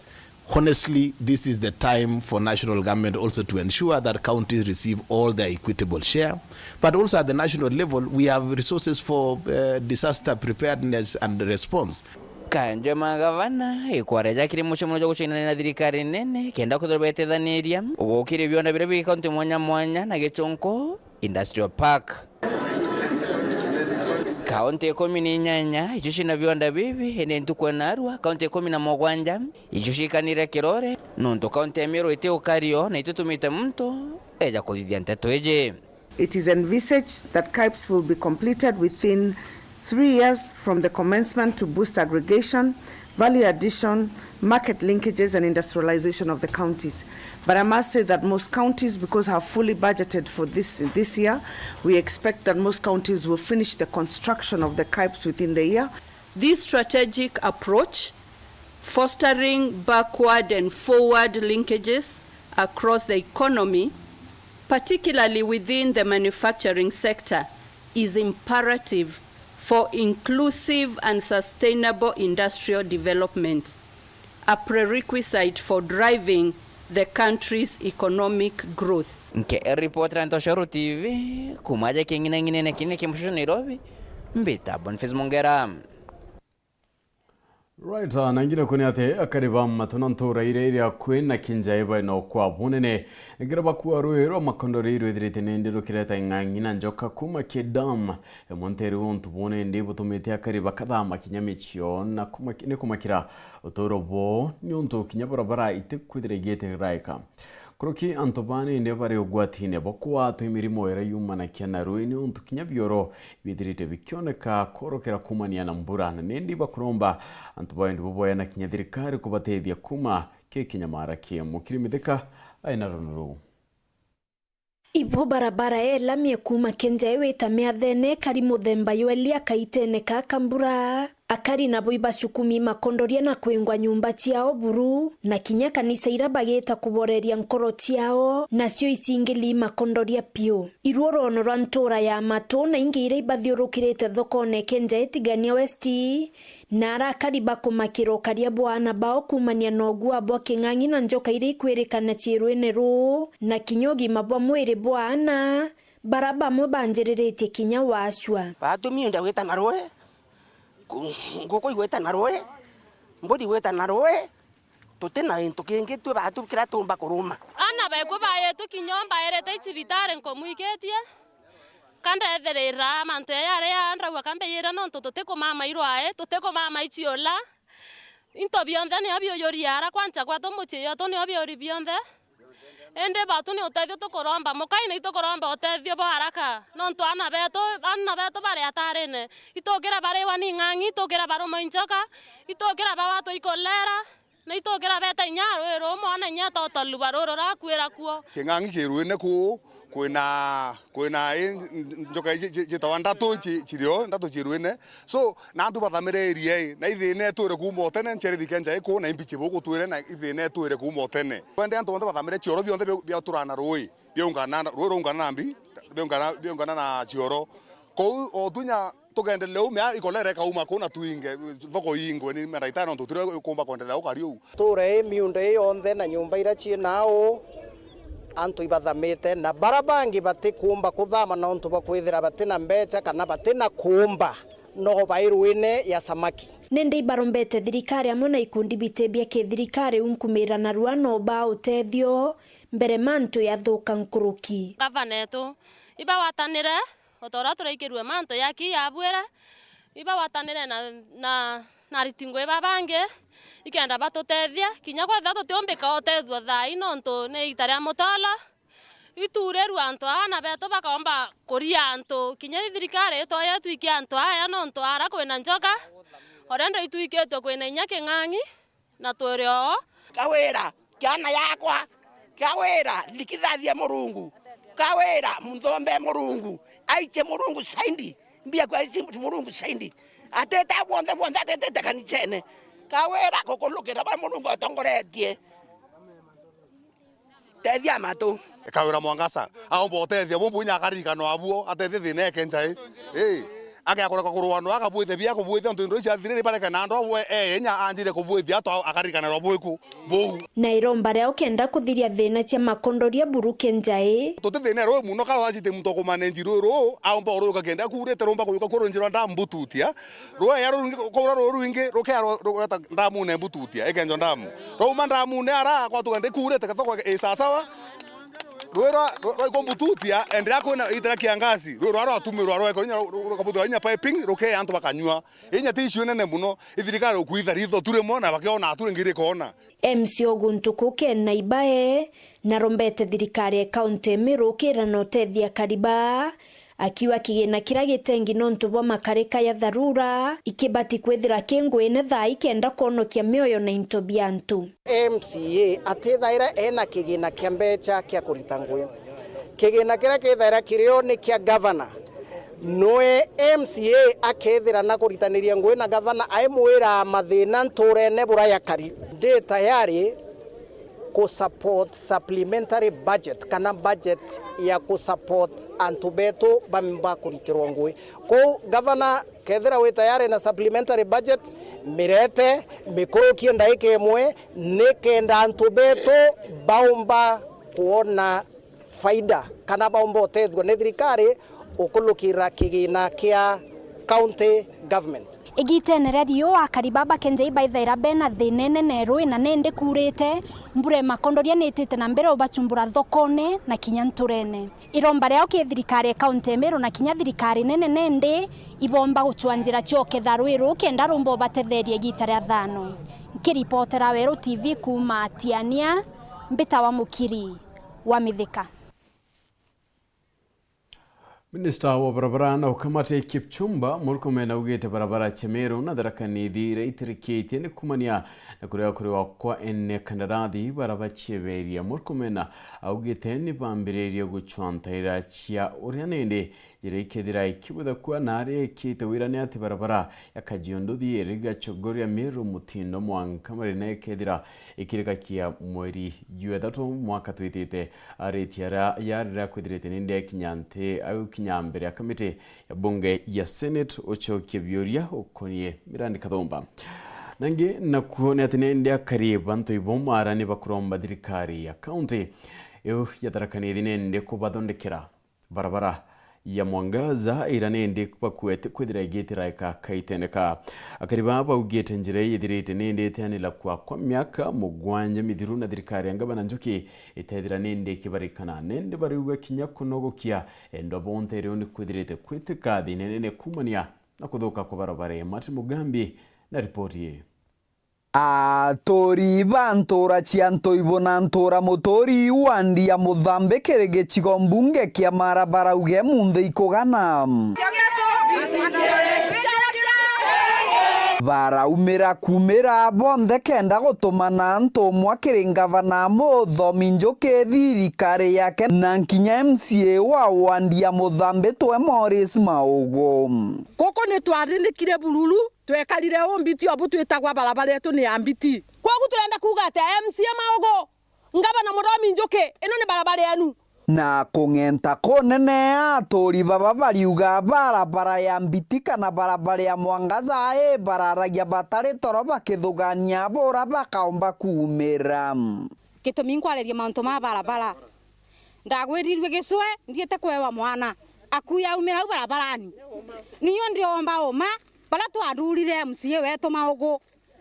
Honestly, this is the time for national government also to ensure that counties receive all their equitable share. But also at the national level, we have resources for, uh, disaster preparedness and response. Kanjo ya magavana ikwareja kiri mucemanio jwa gucinania na thirikari nene kenda kwithirwa betethaniria gukiria bionda biria biri kaunti mwanya mwanya na gichunku Industrial Park. Kaunti ikumi na inyanya icio cina bionda bibi, indi ntuku ya narua kaunti ikumi na mugwanja icio ciikanire kirore, nontu kaunti ya Meru iti ukario na ititumite muntu eja kuthithia nteto iji. It is envisaged that KIPES will be completed within three years from the commencement to boost aggregation, Value addition, market linkages, and industrialization of the counties. But I must say that most counties, because have fully budgeted for this, this year, we expect that most counties will finish the construction of the KAIPs within the year. This strategic approach, fostering backward and forward linkages across the economy, particularly within the manufacturing sector, is imperative for inclusive and sustainable industrial development, a prerequisite for driving the country's economic growth. Nke ripoti ra Ntoshoro T V, kuma aja king'inang'inene kinene kia mushusho Nairobi, mbita Boniface Mongera. Right, ah, na ingine kuni ati akari ba Mato na ntura iria iri akui na Kinjai baina ukwa bunene. Nikira bakua rui rwa Makondori rwithirite nindi rukireta ing'ang'i na njoka kuma ki dam. Imwe nteri untu buu nindi butumite akari bakathama kinya micio na kumaki-, ni kumakira uturo buu niuntu kinya barabara itikwithira igitiriraika. Nkuruki antu baa nindi bari ugwatine bwa kugwatwa i mirimo iria yumanakia na rui niuntu kinya bioro bithirite bikioneka kworokera kumania na mbura, na nindi bakuromba antu baa nindi buboya na kinya thirikari kubatethia kuma ki kinyamara ki. Mukiri Mithika aina rono ruu. Ibo barabara ya lami kuuma Kenjai wita Miathene kari muthemba ywa Elia kaitene ka Kambura. Akari nabo ibacukumi makondoria na kwingwa nyumba ciao buru, na kinya kanisa ira bagita kuboreria nkoro ciao, nacio icingili makondoria piu. Iruo rono rwa ntura ya Matu na ingi ira ibathiurukirite thokone Kenjai Tigania West, na arakari bakumakira ukaria bwa ana bao kumania na ugua bwa king'ang'i na njoka ira ikwirikana ciirwine ruu, na kinya ugima bwa mwiri bwa ana, bara bamwe banjiriritie kinya wacua. Batumi unda gwita na rui, ku-, nguku igwita na rui, mburi igwita na rui, tuti na gintu kingi twi batu kiria tumba kuruma. Ana beku bayetu kinya mbaerete icibitari nkumwikitie, ka ndethirira mantu yaya aria ndraua ka mbiyira nontu tutikumama irwae, tutikumama iciula. Into bionthe nio biuyuria ara kwancha gwatu mucii yetu nio biuri bionthe. Indi batu ni utethio tukuromba, mukai na itukuromba utethio bwa haraka, nontu ana betu, ana betu bari atarine. Itukira bariwa ni ng'ang'i, itukira barumwa i njoka, itukira bagwatwa i kolera, na itukira beta inya rui ru, mwana inya totoruba ruru rakwira kuo. King'ang'i ki ruine kuu, kwina, kwina i, njoka iji ci-, ciitawa ndatu ci-, cirio, ndatu ci ruine. So, na antu bathamire area ii, na ithina itwire kuuma utene, nchereri kia Njai kuu, na imbichi buku twire, na ithina itwire kuuma utene. Twende antu bonthe bathamire cioro bionthe bia, bia uturana rui, biaungana, rui rwaungana na mbi, biaungana, biaungana na cioro. Kou o tunya tugenderere umea ikolera ikauma kuu na twinge, thoko iingwe ni mandagitari nontu turi kumba kwenderera ukari uu. Tura ii miunda ii yonthe na nyumba iria cii nau, antu ibathamite, na bara bangi batikuumba kuthama nontu bwa kwithira batina mbecha kana batina kuumba, no bai ruine ya samaki. Nindi ibarombete thirikari amwe na ikundi biti bia kithirikari unkumira narua no baa utethio mbere mantu yathuka nkuruki. Gavana etu ibagwatanire, o ta uria turaikirue mantu yaki yabwire, ibagwatanire na, na, na ariti ngui babangi, ikenda batutethia, kinya kwethira tutiumbika utethua thaa ii nontu ni iita ria mutolo, iturirue antu aa, ana betu bakaomba kuria antu, kinya thirikari itwaye itwikie antu aya nontu ara kwina njoka, o rende itwikitue kwina inya king'ang'i, na twiri oo. Kawira, kiana yakwa, Kawira, likithathia Murungu, Kawira, mthombe Murungu, aiche Murungu saindi, mbia kwa isi Murungu saindi, ateta bwonthe bwonthe, atetete kanicene, Kawira, kukulukira ba Murungu atongoretie. Tethia matu. Kawira Mwangasa, aumba utethia bumbu inya akaririkanwa abuo, atethie thina eke Njai. Ii, agea kureka kurwanwa, akabwithia bia kubwithia, ntu indo ici athiriri bareke na andu abwe, ee, inya anjire kubwithia, atwa akaririkanirwa bwiku, buu. Na iromba riao kenda kuthiria thina cia makondoria buru ke Njai. Tuti thina rui muno, kara wacite muntu akumanenji rui ruu, aumba uruka kenda kurite rumba kuyuka kurunjirwa ndambututia. Ruu ya ruu rwingi, kuura ruu rwingi, rukea ru-, rugeta ndamune mbututia, ikenjwa ndamu. Rwauma ndamune ara, kwatuga ndikuurite, thoko i sawasawa. Ruu rwa, rwa, rwaikwa mbututia, enderea kwina iita ria kiangazi, ruu rwa rwatumirwa, rwekwa inya ru-, ru-, rukabuthirwa inya piping, rukea antu bakanyua. Inya ti issue nene muno, ithirikari ukwitha ritho tu rimwe na bakiona tu ringi rikona. M C O guntu kuu Ken Naibae, narombete thirikari ya kaunti ya Meru ukira na utethia akari baa, Akiuga kigina kiria gitengi nontu bwa makarika ya tharura, ikibati kwithira ki nguine thaa ikenda kwonokia mioyo na into bia antu. M C A atithaira ena kigina kia mbecha kia kurita ngui. Kigina kiria kithaira kirio ni kia gavana. Noe M C A akethira na kuritaniria ngui na gavana, aimwira mathina nturene bura yakari. Ndi tayari ku support supplementary budget kana budget ya ku support antu betu bamba kuritirwa ngui. Kou gavana, kethira wi tayari na supplementary budget, mirete, mikurukie ndaika imwe, nikenda antu betu baumba kwona faida kana baumba utethua ni thirikari ukulukira kigina kia county government. Igitene ria riua, akari baba Kenjei baithaira bena thina inene rui na nindi kuurite, mbura imakondoria niitite na mbere ubachumbura thokone na kinya nturene. Iromba riao ki thirikari ya kaunti ya Meru na kinya thirikari nene nindi ibomba guchwa njira cioketha rui ruu kenda rumba ubatetheria igita ria thano. Nkiripotera Weru T V kuuma Tiania, mbita wa Mukiri wa Mithika. Minista wa barabara na ukamati Kipchumba Murkomen augite barabara cia Meru na Tharaka Nithi iria itirikitie ni kumania na kuria kuriwa kwa ene kandarathi bara bacieberia. Murkomen augite ni bambiririe guchwa ntaira cia uria nindi njira ikethira ikibutha kua na aria ikite wira ni ati barabara ya Kajiado Thiiri, Gachogoria, Meru, Mutindo, Mwanka, Marina ikethira ikirikakia mweri jwa ithatu mwaka twitite. Aritie aria yarira kwithirite nindi akinya nti, agukinya mbere ya kamiti ya bunge ya Senate ucokie biuria ukonie mirandi kathumba. Nangi nakuo ni ati nindi akari bantu ibo mara ni bakuromba thirikari ya kaunti iu ya Tharaka Nithi nindi kubathondekera barabara ya Mwangaza, ira nindi bakuete kwithira igitiraika kaitene ka. Akari baa baugite njira ii ithirite nindi iteanira kwa, kwa miaka mugwanja mithiru, na thirikari ya Ngavana Njuki itethira nindi ikibarikana. Nindi bariuga kinya kunogokia endwa bonte riu ni kwithirite kwitika thina inene kumania na kuthuka kwa barabara. Martin Mugambi na ripoti ii. Aturi ba ntura cia Ntoibo na ntura Muturi wandi ya Muthambi kiri gicigo mbunge kia Mara barauge munthi ikugana. Baraumira kumira bonthe kenda gutumana ntumwa kiri ngavana Muthomi Njuki, thirikari yake na nkinya M C A wa wandi ya Muthambi twe Morris Maugu. Guku ni twarindikire bururu. Twekarire uu mbiti obu twitagwa barabara yetu ni ya mbiti. Kwogu turenda kuuga ati M C A Maugu, Ngavana Muthomi Njuki, ino ni barabara yenu. Na kung'enta kunene, aturi baba bariuga barabara ya mbiti kana barabara ya Mwangaza i bararagia batari toro bakithugania bura bakaumba kumira. Gitumi nkwaririe mauntu ma barabara, ndagwirirue gicwe, ndiite kwewa mwana, akuya aumira au barabarani. Niyo ndiomba uma, baria twathurire M C A wetu Maugu,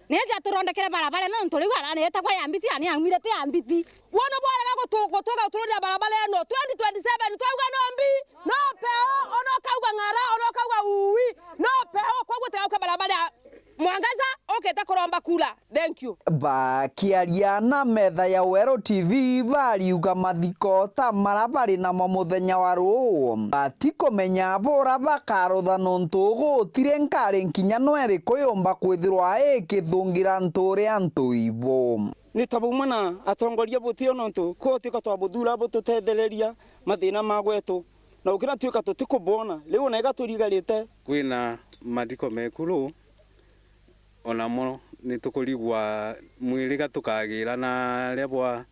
nije aturondekere barabara ino, nontu riu arani yetagwa ya mbiti, ani aumire ti ya mbiti. Wono bwarega gutu-, gutuga gutururira barabara ino, twenty twenty-seven twauga no mbi, no peo, ona ukauga ng'ara, ona ukauga uwi, no peo, koguo tigauke barabara ya Mwangaza ukite kuromba kura. Thank you. Bakiaria na metha ya Weru T V, bariuga mathiko ta mara bari namo muthenya wa ruu, batikumenya bura bakarutha, nontu gutiri nkari nkinya no iriku yumba kwithirwa ikithungira nturia Ntoibo. Ni ta bumwe na atongoria butio, nontu kwotuika twabuthura bututethereria mathina ma gwetu, na gukira tuika tutikubwona, riu ona iga turigarite. Kwina mathiko mekuru, onamo ni tukurigwa mwiriga tukagira na aria bwa,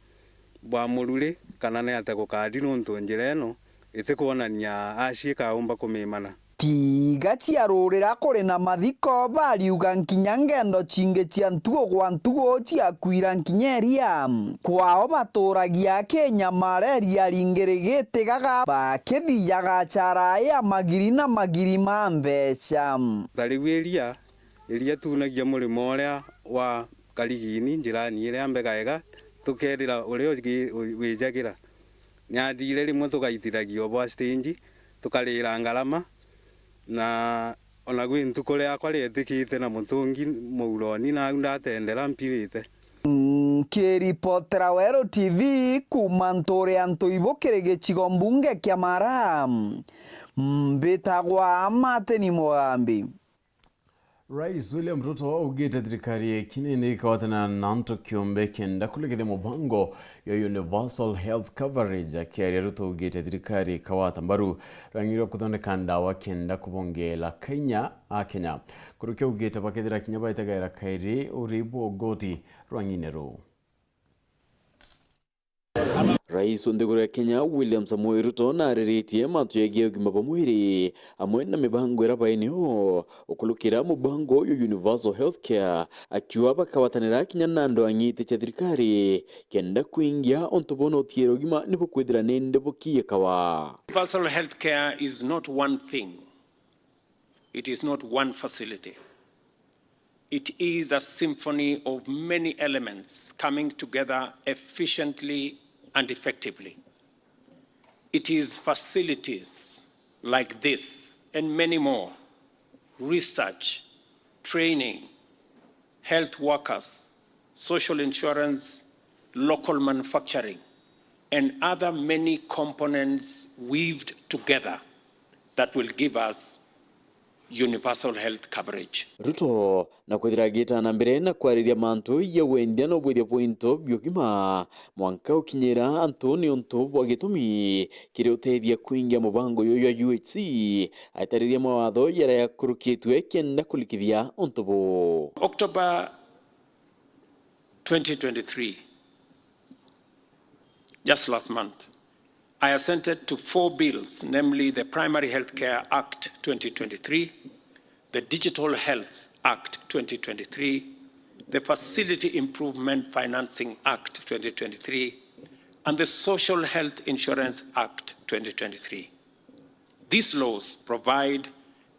bwa mururi, kana ni atia gukari, nontu njira ino itikwonania aciika aumba kumimana. Tiga ciarurira kuri na mathiko, bariuga nkinya ngendo cingi cia ntugu gwa ntugu ciakwira nkinya iria. Kwao baturagia kinyamara, iria ringi rigitigaga, bakithiaga achara ya magiri na magiri ma mbeca. Ta riu iria, iria tunagia murimo uria wa karigini njirani iria mbega ega, tukerira uria ugi-, wi-, wijagira. Ni athire rimwe tugaitithagia o bwa stage, tukarira ngarama, na ona gwi ntuku riakwa rietikite na mutungi muuroni, nau ndatendera mpirite. Nkiripotera Weru T V kuuma ntuure ya Ntuibu kiri gicigo mbunge kia Mara, mbitagwa Martin Mugambi. Rais William Ruto augite thirikari ikinini ikawatana na antu kiumbe kenda kulikithia mubango ya universal health coverage. Akiaria, Ruto augite thirikari ikawata mbaru rwang'i rwa kuthondeka ndawa kenda kubongeela Kenya, Akenya. Kuruki augite bakethira kinya baitegaira kairi uri bwa ugoti rwang'ine ruu. Rais wa nthiguru ya Kenya, William Samoei Ruto, naariritie mantu jegie ugima bwa mwiri amwe na mibango iria bai nio ukurukira mubango uyu universal health care, akiuga bakawatanira kinya na andu a ng'iti cia thirikari kenda kwingia untu buu na utiira ugima ni bukwithira nindi bukiikawa. Universal health care is not one thing. It is not one facility. It is a symphony of many elements coming together efficiently and effectively. It is facilities like this and many more, research, training, health workers, social insurance, local manufacturing, and other many components weaved together that will give us universal health coverage. Ruto na kwithira agiita na mbere na kwariria mantu ja wendia na ubwithia bwa into bia ugima, mwanka ukinyira antu niuntu bwa gitumi kiri utethia kwingia mubango juju jwa U H C, aitariria mawatho jaria jakurukitue kenda kurikithia untu buu. October twenty twenty-three, just last month, I assented to four bills, namely the Primary Healthcare Act twenty twenty-three, the Digital Health Act twenty twenty-three, the Facility Improvement Financing Act twenty twenty-three, and the Social Health Insurance Act twenty twenty-three. These laws provide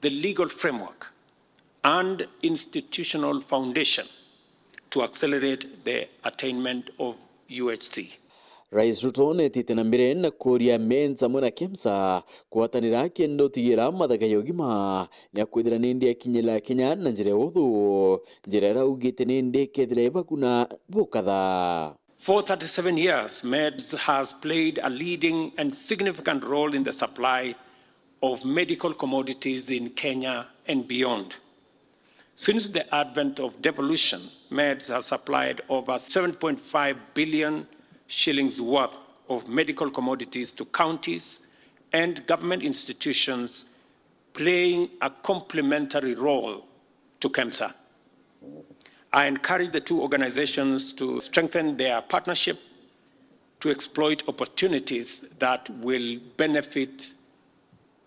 the legal framework and institutional foundation to accelerate the attainment of U H C. Rais Ruto neetite na mbere na kuuria Meds amwe na KEMSA kwatanira kenda utigira mathaga ya ugima ya kwithira nindi yakinyira Kenya na njira ya uthu, njira iria augite nindi ikethira ibaguna bukatha. For thirty-seven years, Meds has played a leading and significant role in the supply of medical commodities in Kenya and beyond. Since the advent of devolution, Meds has supplied over seven point five billion shillings worth of medical commodities to counties and government institutions, playing a complementary role to KEMSA. I encourage the two organizations to strengthen their partnership to exploit opportunities that will benefit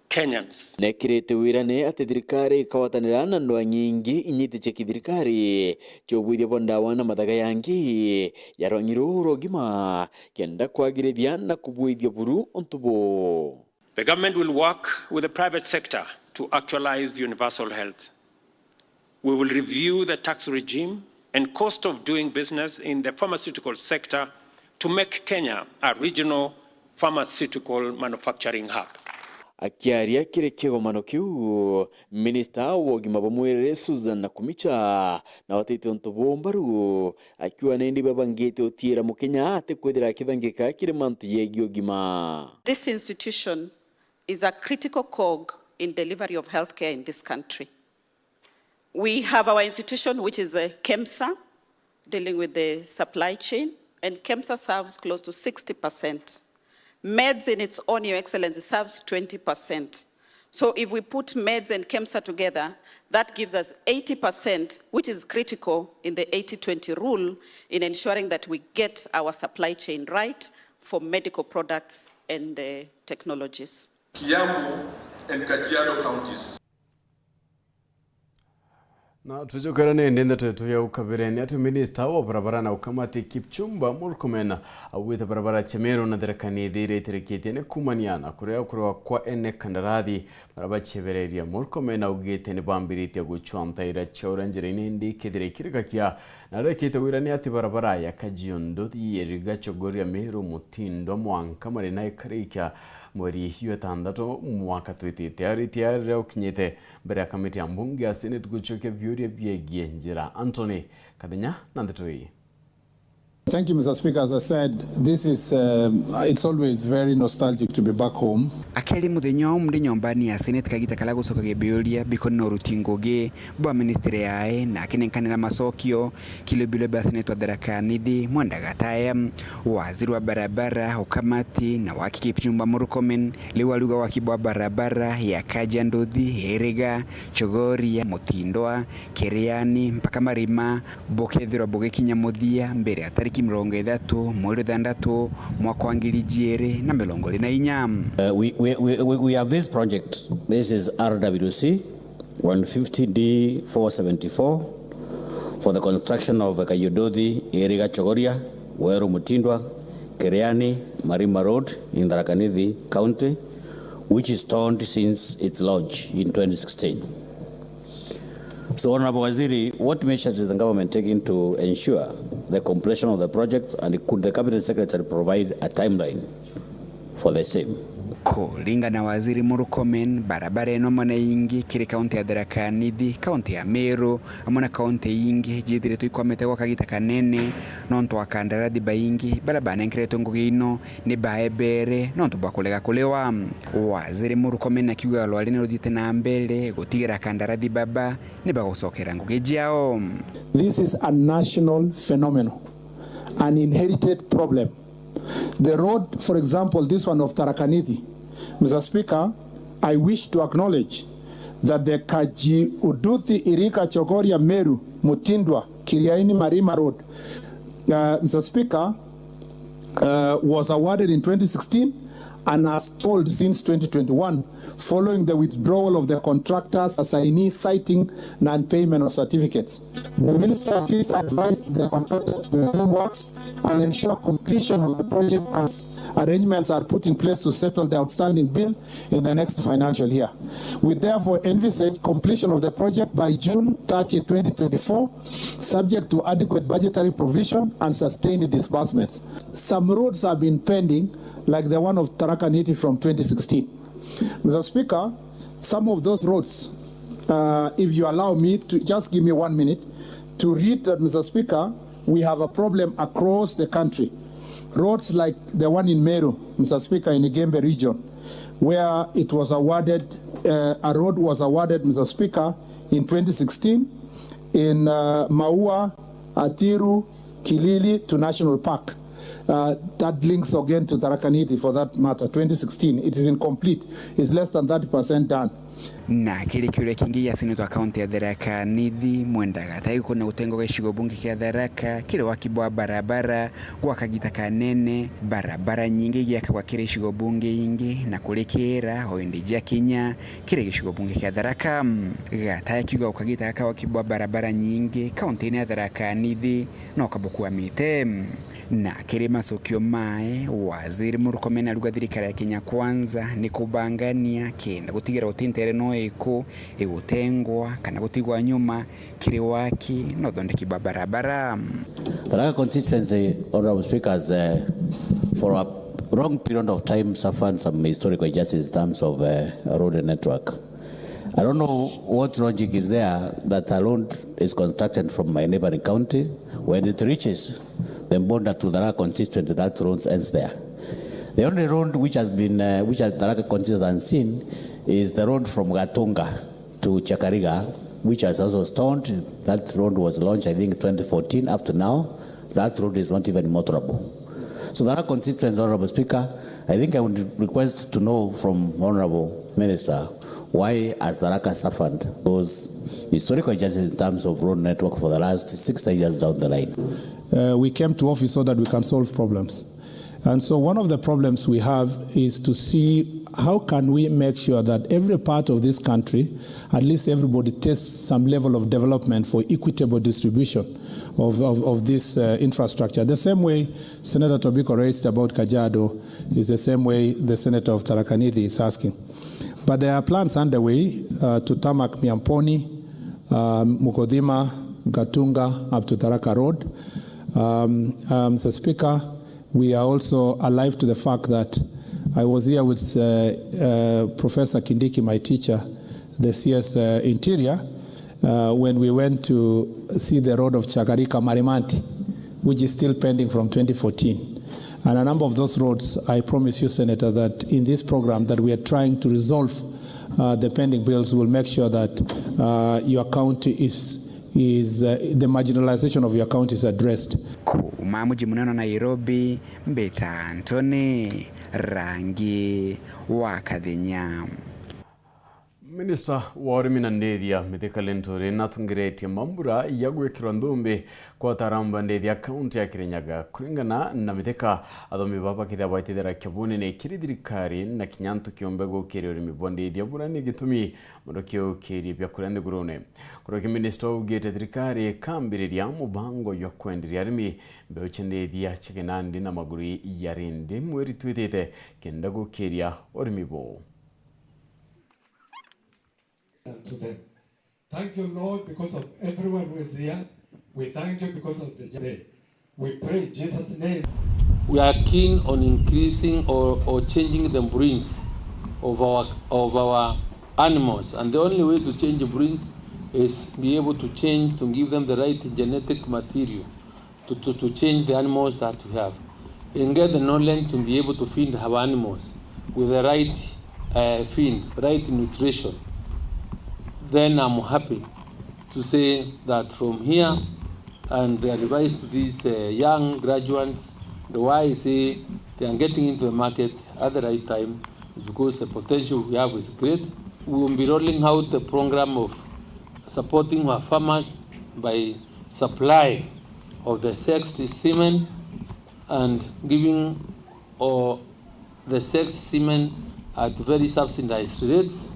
Kenyans. Nekirite wirane ati thirikari ikawatanira na ndwang'i ingi inyiti cia kithirikari cia ubwithia bwa ndawa na mathaga yangi ya rwang'i ruu rwa ugima, kenda kwagirithia na kubwithia buru untu buu. The government will work with the private sector to actualize universal health. We will review the tax regime and cost of doing business in the pharmaceutical sector to make Kenya a regional pharmaceutical manufacturing hub. Akiaria kiri kigomano kiu, minista wa ugima bwa mwiri Susan Nakhumicha na watite untu buu mbaru, akiuga nindi babangite utiira Mukenya atikwithira akithangika kiri mantu yegii ugima. This institution is a critical cog in delivery of healthcare in this country. We have our institution, which is, uh, KEMSA, dealing with the supply chain, and KEMSA serves close to sixty percent. Meds in its own, Your Excellency, serves twenty percent. So if we put Meds and KEMSA together, that gives us eighty percent, which is critical in the eighty twenty rule in ensuring that we get our supply chain right for medical products and, uh, technologies. Kiambu and Kajiado counties. Na tujukira nindi ndeto yetu ya ukabireni ati minista wa barabara na ukamati Kipchumba Murkomen augite barabara cia Meru na Tharaka Nithi iria itirikitie ni kumania na kuria kurwa kwa ene kandarathi baria baciebereria. Murkomen augite ni bambiritie gucwa ntaira cia uria njira-ini indi ikethira ikirikakia. Na arekite wira ni ati barabara ya Kajiado Nduthi iriga Chogoria Meru Mutindwa mwanka Marina ikarikia mweri jwa itantatu mwaka twitite. Aritie riria ukinyite mbere ya kamiti ya mbunge ya Senate gucokia biuria biegie njira. Anthony Kathenya na ndeto ii. Thank you, Mister Speaker. As I said, this is, um, it's always very nostalgic to be back home. Akeri muthenya umu ndi nyombani ya Senate kagita kala gucokagia biuria bikoni na uruti ngugi bwa ministry yae na akinenkanira macokio kiri biro bia Senate wa Tharaka Nithi Mwenda Gataya. Waziri wa barabara, ukamati na waki Kipchumba Murkomen riu ariuga waki bwa barabara ya Kaja Nduthi, Iriga, Chogoria, Mutindwa, Kiriani mpaka Marima bukethirwa bugikinya muthia mbere ya tariki mirongo ithatu mweri wa thandatu mwaka wa ngiri ijiri na mirongo iri na inya. Uh, we, we, we, we we have this project. This is R W C one fifty D four seventy-four for the construction of Kayuduthi Iriga Chogoria Weru Mutindwa Kiriani Marima Road in Tharaka Nithi County, which is stalled since its launch in twenty sixteen. So, Honorable Waziri, what measures is the government taking to ensure the completion of the project, and could the Cabinet Secretary provide a timeline for the same? Kuringana na Waziri Murkomen, barabara ino amwe na ingi kiri kaunti ya Tharaka Nithi, kaunti ya Meru, amwe na kaunti ingi jiithiritwe ikwamite gwa kagita kanene nontu wa kandarathi baingi baria banenkeretwe ngugi ino ni baebere nontu bwa kurega kuriwa. Waziri Murkomen akiuga rwari ni ruthiite na mbere gutigira kandarathi baba ni bagucokera ngugi ciao. This is a national phenomenon, an inherited problem. The road, for example, this one of Tharaka Nithi, Mister Speaker, I wish to acknowledge that the Kaji Uduthi Irika Chogoria Meru Mutindwa Kiriaini Marima Road, uh, Mister Speaker, uh, was awarded in twenty sixteen and has stalled since twenty twenty-one following the withdrawal of the contractor's assignee citing non-payment of certificates. The minister has since advised the contractor to resume works and ensure completion of the project as arrangements are put in place to settle the outstanding bill in the next financial year. We therefore envisage completion of the project by June thirtieth, twenty twenty-four, subject to adequate budgetary provision and sustained disbursements. Some roads have been pending, like the one of Tharaka Nithi from twenty sixteen. Mister Speaker, some of those roads, uh, if you allow me to, just give me one minute to read that, Mister Speaker, we have a problem across the country. Roads like the one in Meru, Mister Speaker, in Igembe region, where it was awarded, uh, a road was awarded, Mister Speaker, in twenty sixteen in, uh, Maua, Athiru, Kilili to National Park. Uh, that links again to Tharaka Nithi for that matter, twenty sixteen. It is incomplete. It's less than thirty percent done. Na kiri kiuria kingi gia seneta wa kaunti ya Tharaka Nithi Mwenda Gatagi kuria gutenga gicigo bunge kia Tharaka kiri waki bwa barabara gwa kagita kanene, barabara nyingi igiakagwa kiri icigo bunge ingi na kurikira o indi ciakinya kiri gicigo bunge kia Tharaka. Gataya akiuga ukagita gaka waki bwa barabara nyingi kauntine ya Tharaka Nithi no kabukwamite. Na kiri macokio mae, Waziri Murkomen arauga thirikari ya Kenya Kwanza ni kubangania kenda gutigira guti ntere no iku igutengwa kana gutigwa nyuma kiri waki na uthondeki bwa barabara. Tharaka constituency, Honorable Speaker, has, uh, for a long period of time suffered some historical injustice in terms of, uh, road network. I don't know what logic is there that a road is constructed from my neighboring county. When it reaches the border to Tharaka constituency, that road ends there. The only road which has been, uh, which has Tharaka constituency has seen is the road from Gatunga to Chakariga, which has also stalled. That road was launched, I think, twenty fourteen. Up to now, that road is not even motorable. So Tharaka constituency, Honorable Speaker, I think I would request to know from Honorable Minister, why has Tharaka suffered those historical injustices in terms of road network for the last sixty years down the line? Uh, we came to office so that we can solve problems. And so one of the problems we have is to see how can we make sure that every part of this country, at least everybody tastes some level of development for equitable distribution of, of, of this, uh, infrastructure. The same way Senator Tobiko raised about Kajiado is the same way the Senator of Tharaka Nithi is asking. But there are plans underway, uh, to tarmac Miamponi, um, Mukodhima, Gatunga, up to Tharaka Road. Um, um, Mister Speaker, we are also alive to the fact that I was here with, uh, uh, Professor Kindiki, my teacher, the C S, uh, Interior, uh, when we went to see the road of Chagarika Marimanti, which is still pending from twenty fourteen. And a number of those roads, I promise you, Senator, that in this program that we are trying to resolve, uh, the pending bills, will make sure that, uh, your county is, is, uh, the marginalization of your county is addressed. Kuuma muji munene wa Nairobi, mbita Anthony Rangi wa Kathenya. Minista wa urimi na ndithia, Mithika Linturi, natungiretie mambura ya gwikirwa nthumbi kwa ataaramu ba ndithia kaunti ya Kirinyaga. Kuringana na Mithika, athomi baba bakethira baitithira kibunene kiri thirikari na kinya antu kiumbe gukiria urimi bwa ndithia, buria ni gitumi mono kiukirie biakuria nthigurune. Kuruki minista augite thirikari ikambiriria mubango jwa kwenderia arimi mbeu cia ndithia cia kinandi na maguru jari nthi mweri twitite kenda gukiria urimi buu. To them. Thank you, Lord, because of everyone who is here. We thank you because of the day. We pray in Jesus' name. We are keen on increasing or, or changing the breeds of our, of our animals, and the only way to change breeds is be able to change, to give them the right genetic material to, to, to change the animals that we have and get the knowledge to be able to feed our animals with the right, uh, feed, right nutrition. Then I'm happy to say that from here and the advice to these, uh, young graduates, the why I say they are getting into the market at the right time, because the potential we have is great. We will be rolling out the program of supporting our farmers by supply of the sexed semen and giving all the sexed semen at very subsidized rates.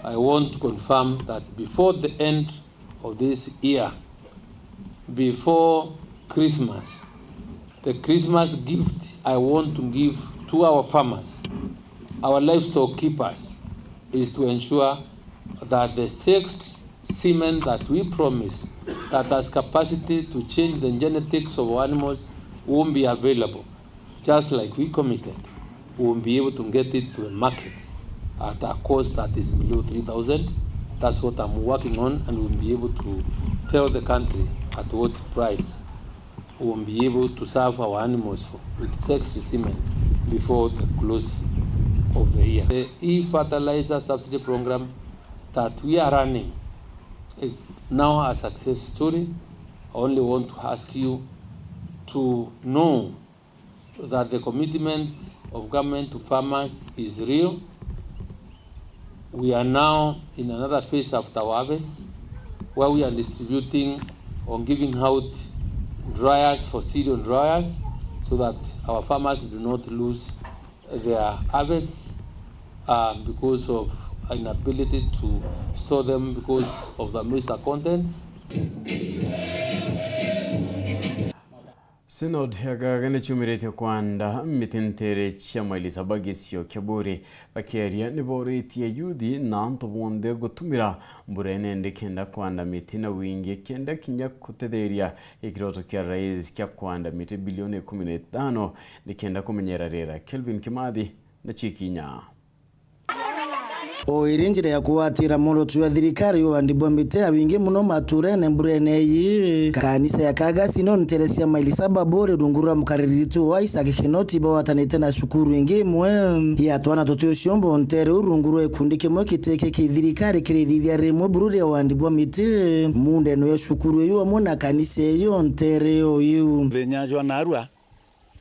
I want to confirm that before the end of this year, before Christmas, the Christmas gift I want to give to our farmers, our livestock keepers, is to ensure that the sexed semen that we promised that has capacity to change the genetics of our animals won't be available, just like we committed, we will be able to get it to the market at a cost that is below three thousand. That's what I'm working on, and we'll be able to tell the country at what price we will be able to serve our animals for, with sexed semen before the close of the year. The e-fertilizer subsidy program that we are running is now a success story. I only want to ask you to know that the commitment of government to farmers is real. We are now in another phase after our harvest, where we are distributing or giving out dryers for cereal dryers, so that our farmers do not lose their harvests, uh, because of inability to store them because of the moisture contents. Synod ya Gaga niciumiritie kwanda miti ntere cia maili saba gicio kia Buuri. Bakiaria, ni booritie yuthi na antu bonthe gutumira mbura inene kenda kwanda miti na wingi, kenda kinya gutetheria gikiroto kia rais kia kwanda miti bilioni ikumi na itano, ni kenda kumenyera riera. Kelvin Kimathi na Chikinya. O iri njira ya kugwatira mworoto jwa thirikari ya uandi bwa miti ya wingi muno maturene mburene iyi, kanisa ya Kagasi no ntere cia maili saba Buuri rungu rwa mukariritu wa Isaac Kinoti bagwatanite na cukuru ingi imwe ya twana tuti uciombo ntere u rungu rwa gikundi kimwe kitiki ki thirikari kirithithia rimwe buru ria uandi bwa miti mundene ya cukuru iyu amwe na kanisa iyo ntere o iu. Muthenya jwa narua,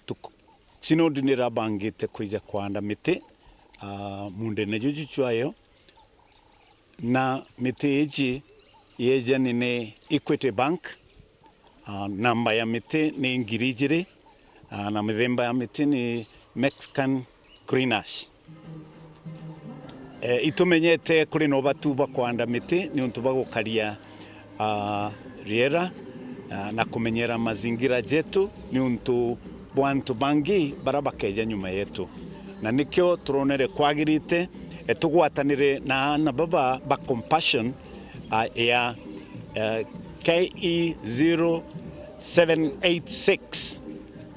tuku-, Synod nirabangite kwija kwanda miti, ah, mundene juju jwayo, na miti iji yejani ni Equity Bank. Ah, namba ya miti ni ngiri ijiri, ah, na mithemba ya miti ni Mexican Greenash. Eh, itumenyete kuri na ubatu bwa kwanda miti niuntu bwa gukaria, ah, riera, ah, na kumenyera mazingira jetu niuntu bwa antu bangi bara bakeja nyuma yetu. Na nikio turonere kwagirite, eh, tugwatanire na aana baba ba Compassion, ah, ya, eh, K E zero seven eight six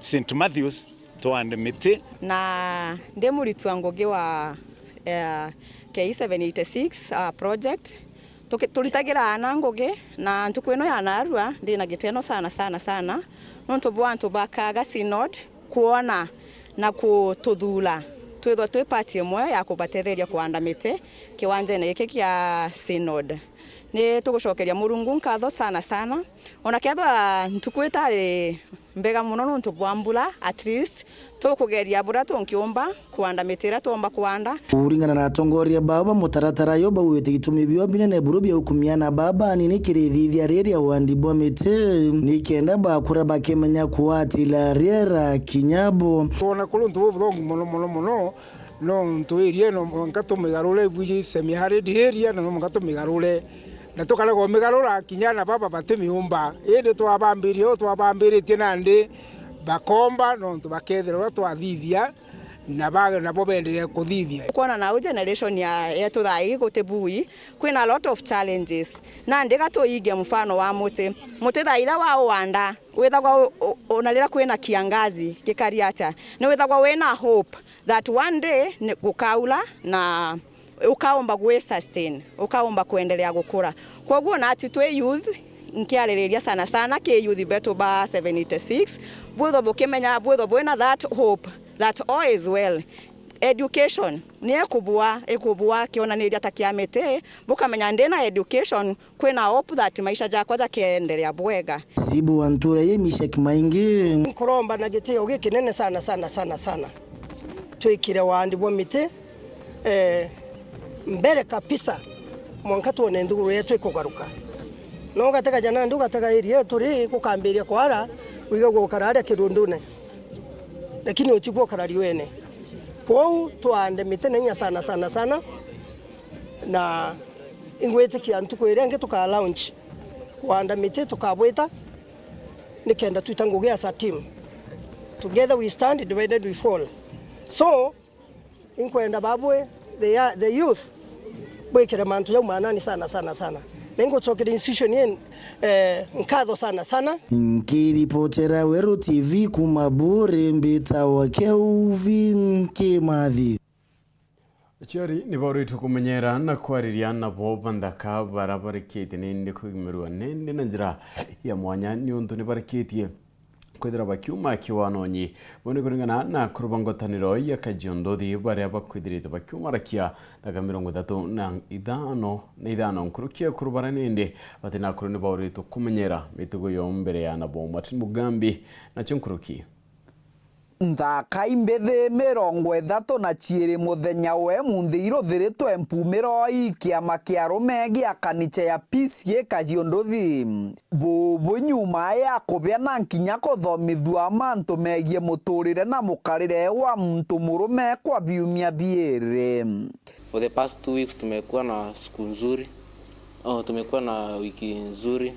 Saint Matthews, twande miti. Na ndi muritwa ngugi wa, eh, K E seven eighty-six, ah, project. Tuki-, turitagira aana ngugi, na ntuku ino ya narua ndi na giteno sana, sana, sana, Nontu bwa antu bakaga Synod kwona na kututhura, twithwa twi part imwe ya kubatetheria kuanda miti kiwanjene giki kia Synod. Ni tugucokeria Murungu nkatho sana sana. Ona kethwa ntuku itari mbega mono nontu bwa mbura, at least tukugeria buria tunkiumba kuanda miti iria twomba kuanda. Kuringana na atongoria bao ba mutaratara uyu, baugite gitumi bio binene buru bia ukumia na baba anini kirithithia riria wandi bwa miti ni kenda bakura bakimenya kuatila riera kinya bo. Twona kuri untu bubuthongu mono mono mono, nontu area ino mwanka tumigarure, ibwiji semi arid area, na no mwanka tumigarure. Na tukarega umigarura, kinya na baba batimiumba. Indi twabambirie uu twabambiritie nandi bakomba, nontu bakethira uria twathithia, na ba-, nabo beenderee kuthithia. Kwona nau generation ya, yetu thaa ii guti bui, kwina a lot of challenges. Nandi ga tuige mfano wa muti. Muti thaa iria wauanda, withagwa u-, u-, ona riria kwina kiangazi gikari atia, ni withagwa wina hope that one day ni gukaura na ukaumba gwi sustain, ukaumba kuendelea gukura. Kwoguo nati twi youth, nkiaririria sana sana ki youth betu ba seventy-six, bwithwa bukimenya, bwithwa bwina that hope that all is well. Education ni ikubua, ikubua kionaniria ta kia miti, bukamenya ndina education, kwina hope that maisha jakwa jakiendelea bwega. Sibu wa ntura ii Mishek Maingi. Nkuromba na gitio gikinene sana, sana, sana, sana. Twikire wandi bwa miti, eh, mbere kabisa, mwanka twone nthiguru yetu ikugaruka. No ugatega ja nandi, ugatega area yetu ri, gukambiria kwara, wiga gukara aria kirundune. Lakini utigwo ukara riwene. Kwou twande miti na inya sana, sana, sana. Na ingwitikia ntuku iria ingi tuka launch kwanda miti tukabwita, nikenda twita ngugi as a team. Together we stand, divided we fall. So, inkwenda babwe, the, the youth, bwikire mantu jau manani sana, sana, sana. Na ingucokera institution ii, eh, nkatho sana, sana. Nkiripotera Weru T V kuma Buuri, mbitawa Kelvin Kimathi. Aciari ni baurite kumenyera na kwariria nabo banthaka bara barikitie nindi kugimirua nindi na njira ya mwanya niuntu ni barikitie kwithira bakiuma kiwanonyi. Bau ni kuringana na akuru ba ngwataniro ya Kajiondothi baria bakwithirite bakiumarakia nthaka mirongo ithatu na ithano na ithano nkuruki ya akuru bara nindi bati na akuru ni bauritwe kumenyera mitugo yo mbere ya nabo. Martin Mugambi nacio nkuruki. Nthaka imbithi mirongo ithatu na ciiri muthenya wa imunthi iruthiritwe mpumiro ii kiama kia arume gia kanicha ya P C A Kajiondothi. Bubu nyuma ya kubia na nkinya kuthomithua mantu megie muturire na mukarire wa muntu murume kwa biumia biiri. For the past two weeks tumekuwa na siku nzuri. Oh, tumekuwa na wiki nzuri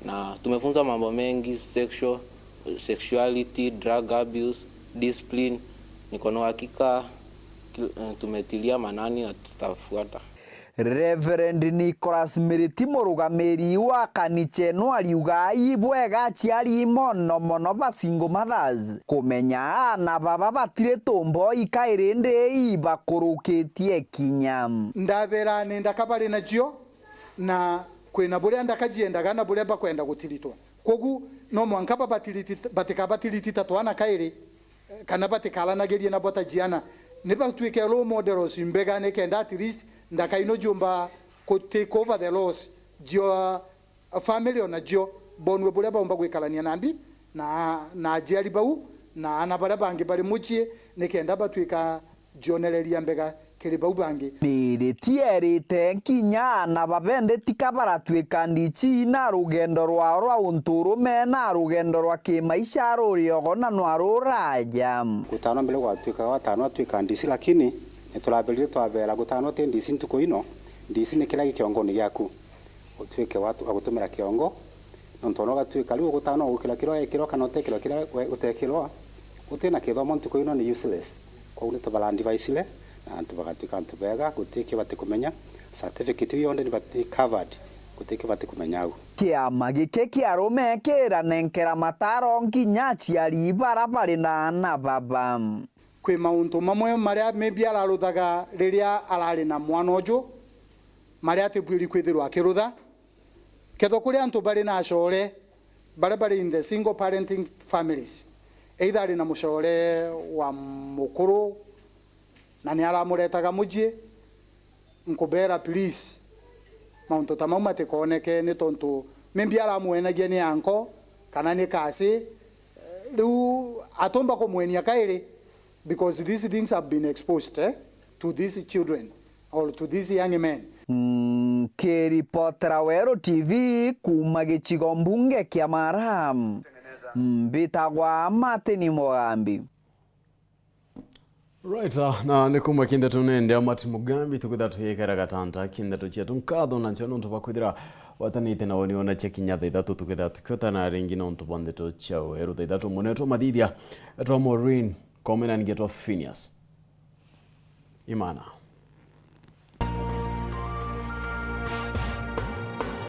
na tumefunza mambo mengi, sexual, sexuality, drug abuse, discipline. Niko na uhakika kil-, eh, tumetilia maanani na tutafuata. Reverend Nicholas Miriti, murugamiri wa kanicha ino, ariuga ibwega aciari mono mono ba single mothers kumenya aana baba batiri tumboi kairi ndi ibakurukitie kinya. Ndabera ni ndaka bari nacio, na kwina buria ndaka ciendaga na buria bakwenda gutiritwa. Kwogu no mwanka babatiriti-, batikabatiritita twana kairi, eh, kana batikaranagirie nabo ta ciana. Ni batwike role models mbega, nikenda at least ndaka ino ciumba ku take over the laws, cio family ona cio bonue buria baumba gwikarania nambi na, na aciari bau na aana baria bangi bari mucii, nikenda batwika cionereria mbega kiri bau bangi. Miriti erite kinya aana babendi tika baratwika ndici na rugendo rwao rwa unturume na rugendo rwa kimaisha ruri ogo na nwa ruraja. Gutano mbere gwatwikaga watano atwika ndici, lakini nituraberire twabera gutano ti ndici ntuku ino, ndici ni kiria gi kiongoni giaku. Utwike wa, wa gutumira kiongo, nontu ona ugatwika riu ugutana ugukira kiria wekirwa kana utekirwa kiria we-, utekirwa, utina kithomo ntuku ino ni useless. Kwou ni tubara advice-ire, na antu bagatwika antu bega, guti kio batikumenya, certificate iu yonthe ni bati covered, guti kio batikumenya au. Kiama giki kia arume kiranenkera mataro nkinya aciari bara bari na aana baba. Kwi mauntu mamwe maria maybe araruthaga riria arari na mwana uju, maria atibuiri kwithirwa akirutha. Kethwa kuri antu bari na acore, Baria bari in the single parenting families, either ari na mucore wa mukuru na ni aramuretaga mucii, nkubera, please, mauntu ta mau matikooneke, ni tontu maybe aramuenagia ni anko kana ni kasi. Riu atumba kumwenia kairi, because these things have been exposed, eh, to these children or to these young men. Nkiripotera Weru T V kuuma gicigo mbunge kia Mara, mbitagwa Martin Mugambi. Right, ah, na ni kumwe kindeto nende Martin Mugambi, tukitha tuyikara gatanta kindeto cietu. Nkatho na nchao nontu bwa kwithira watanite na woni ona cia kinya thaa ithatu, tukitha tukiotana ringi nontu bwa ndeto cia weru thaa ithatu. Munetwa mathithia etwa Maureen Komena, ningetwa Phineas Imana.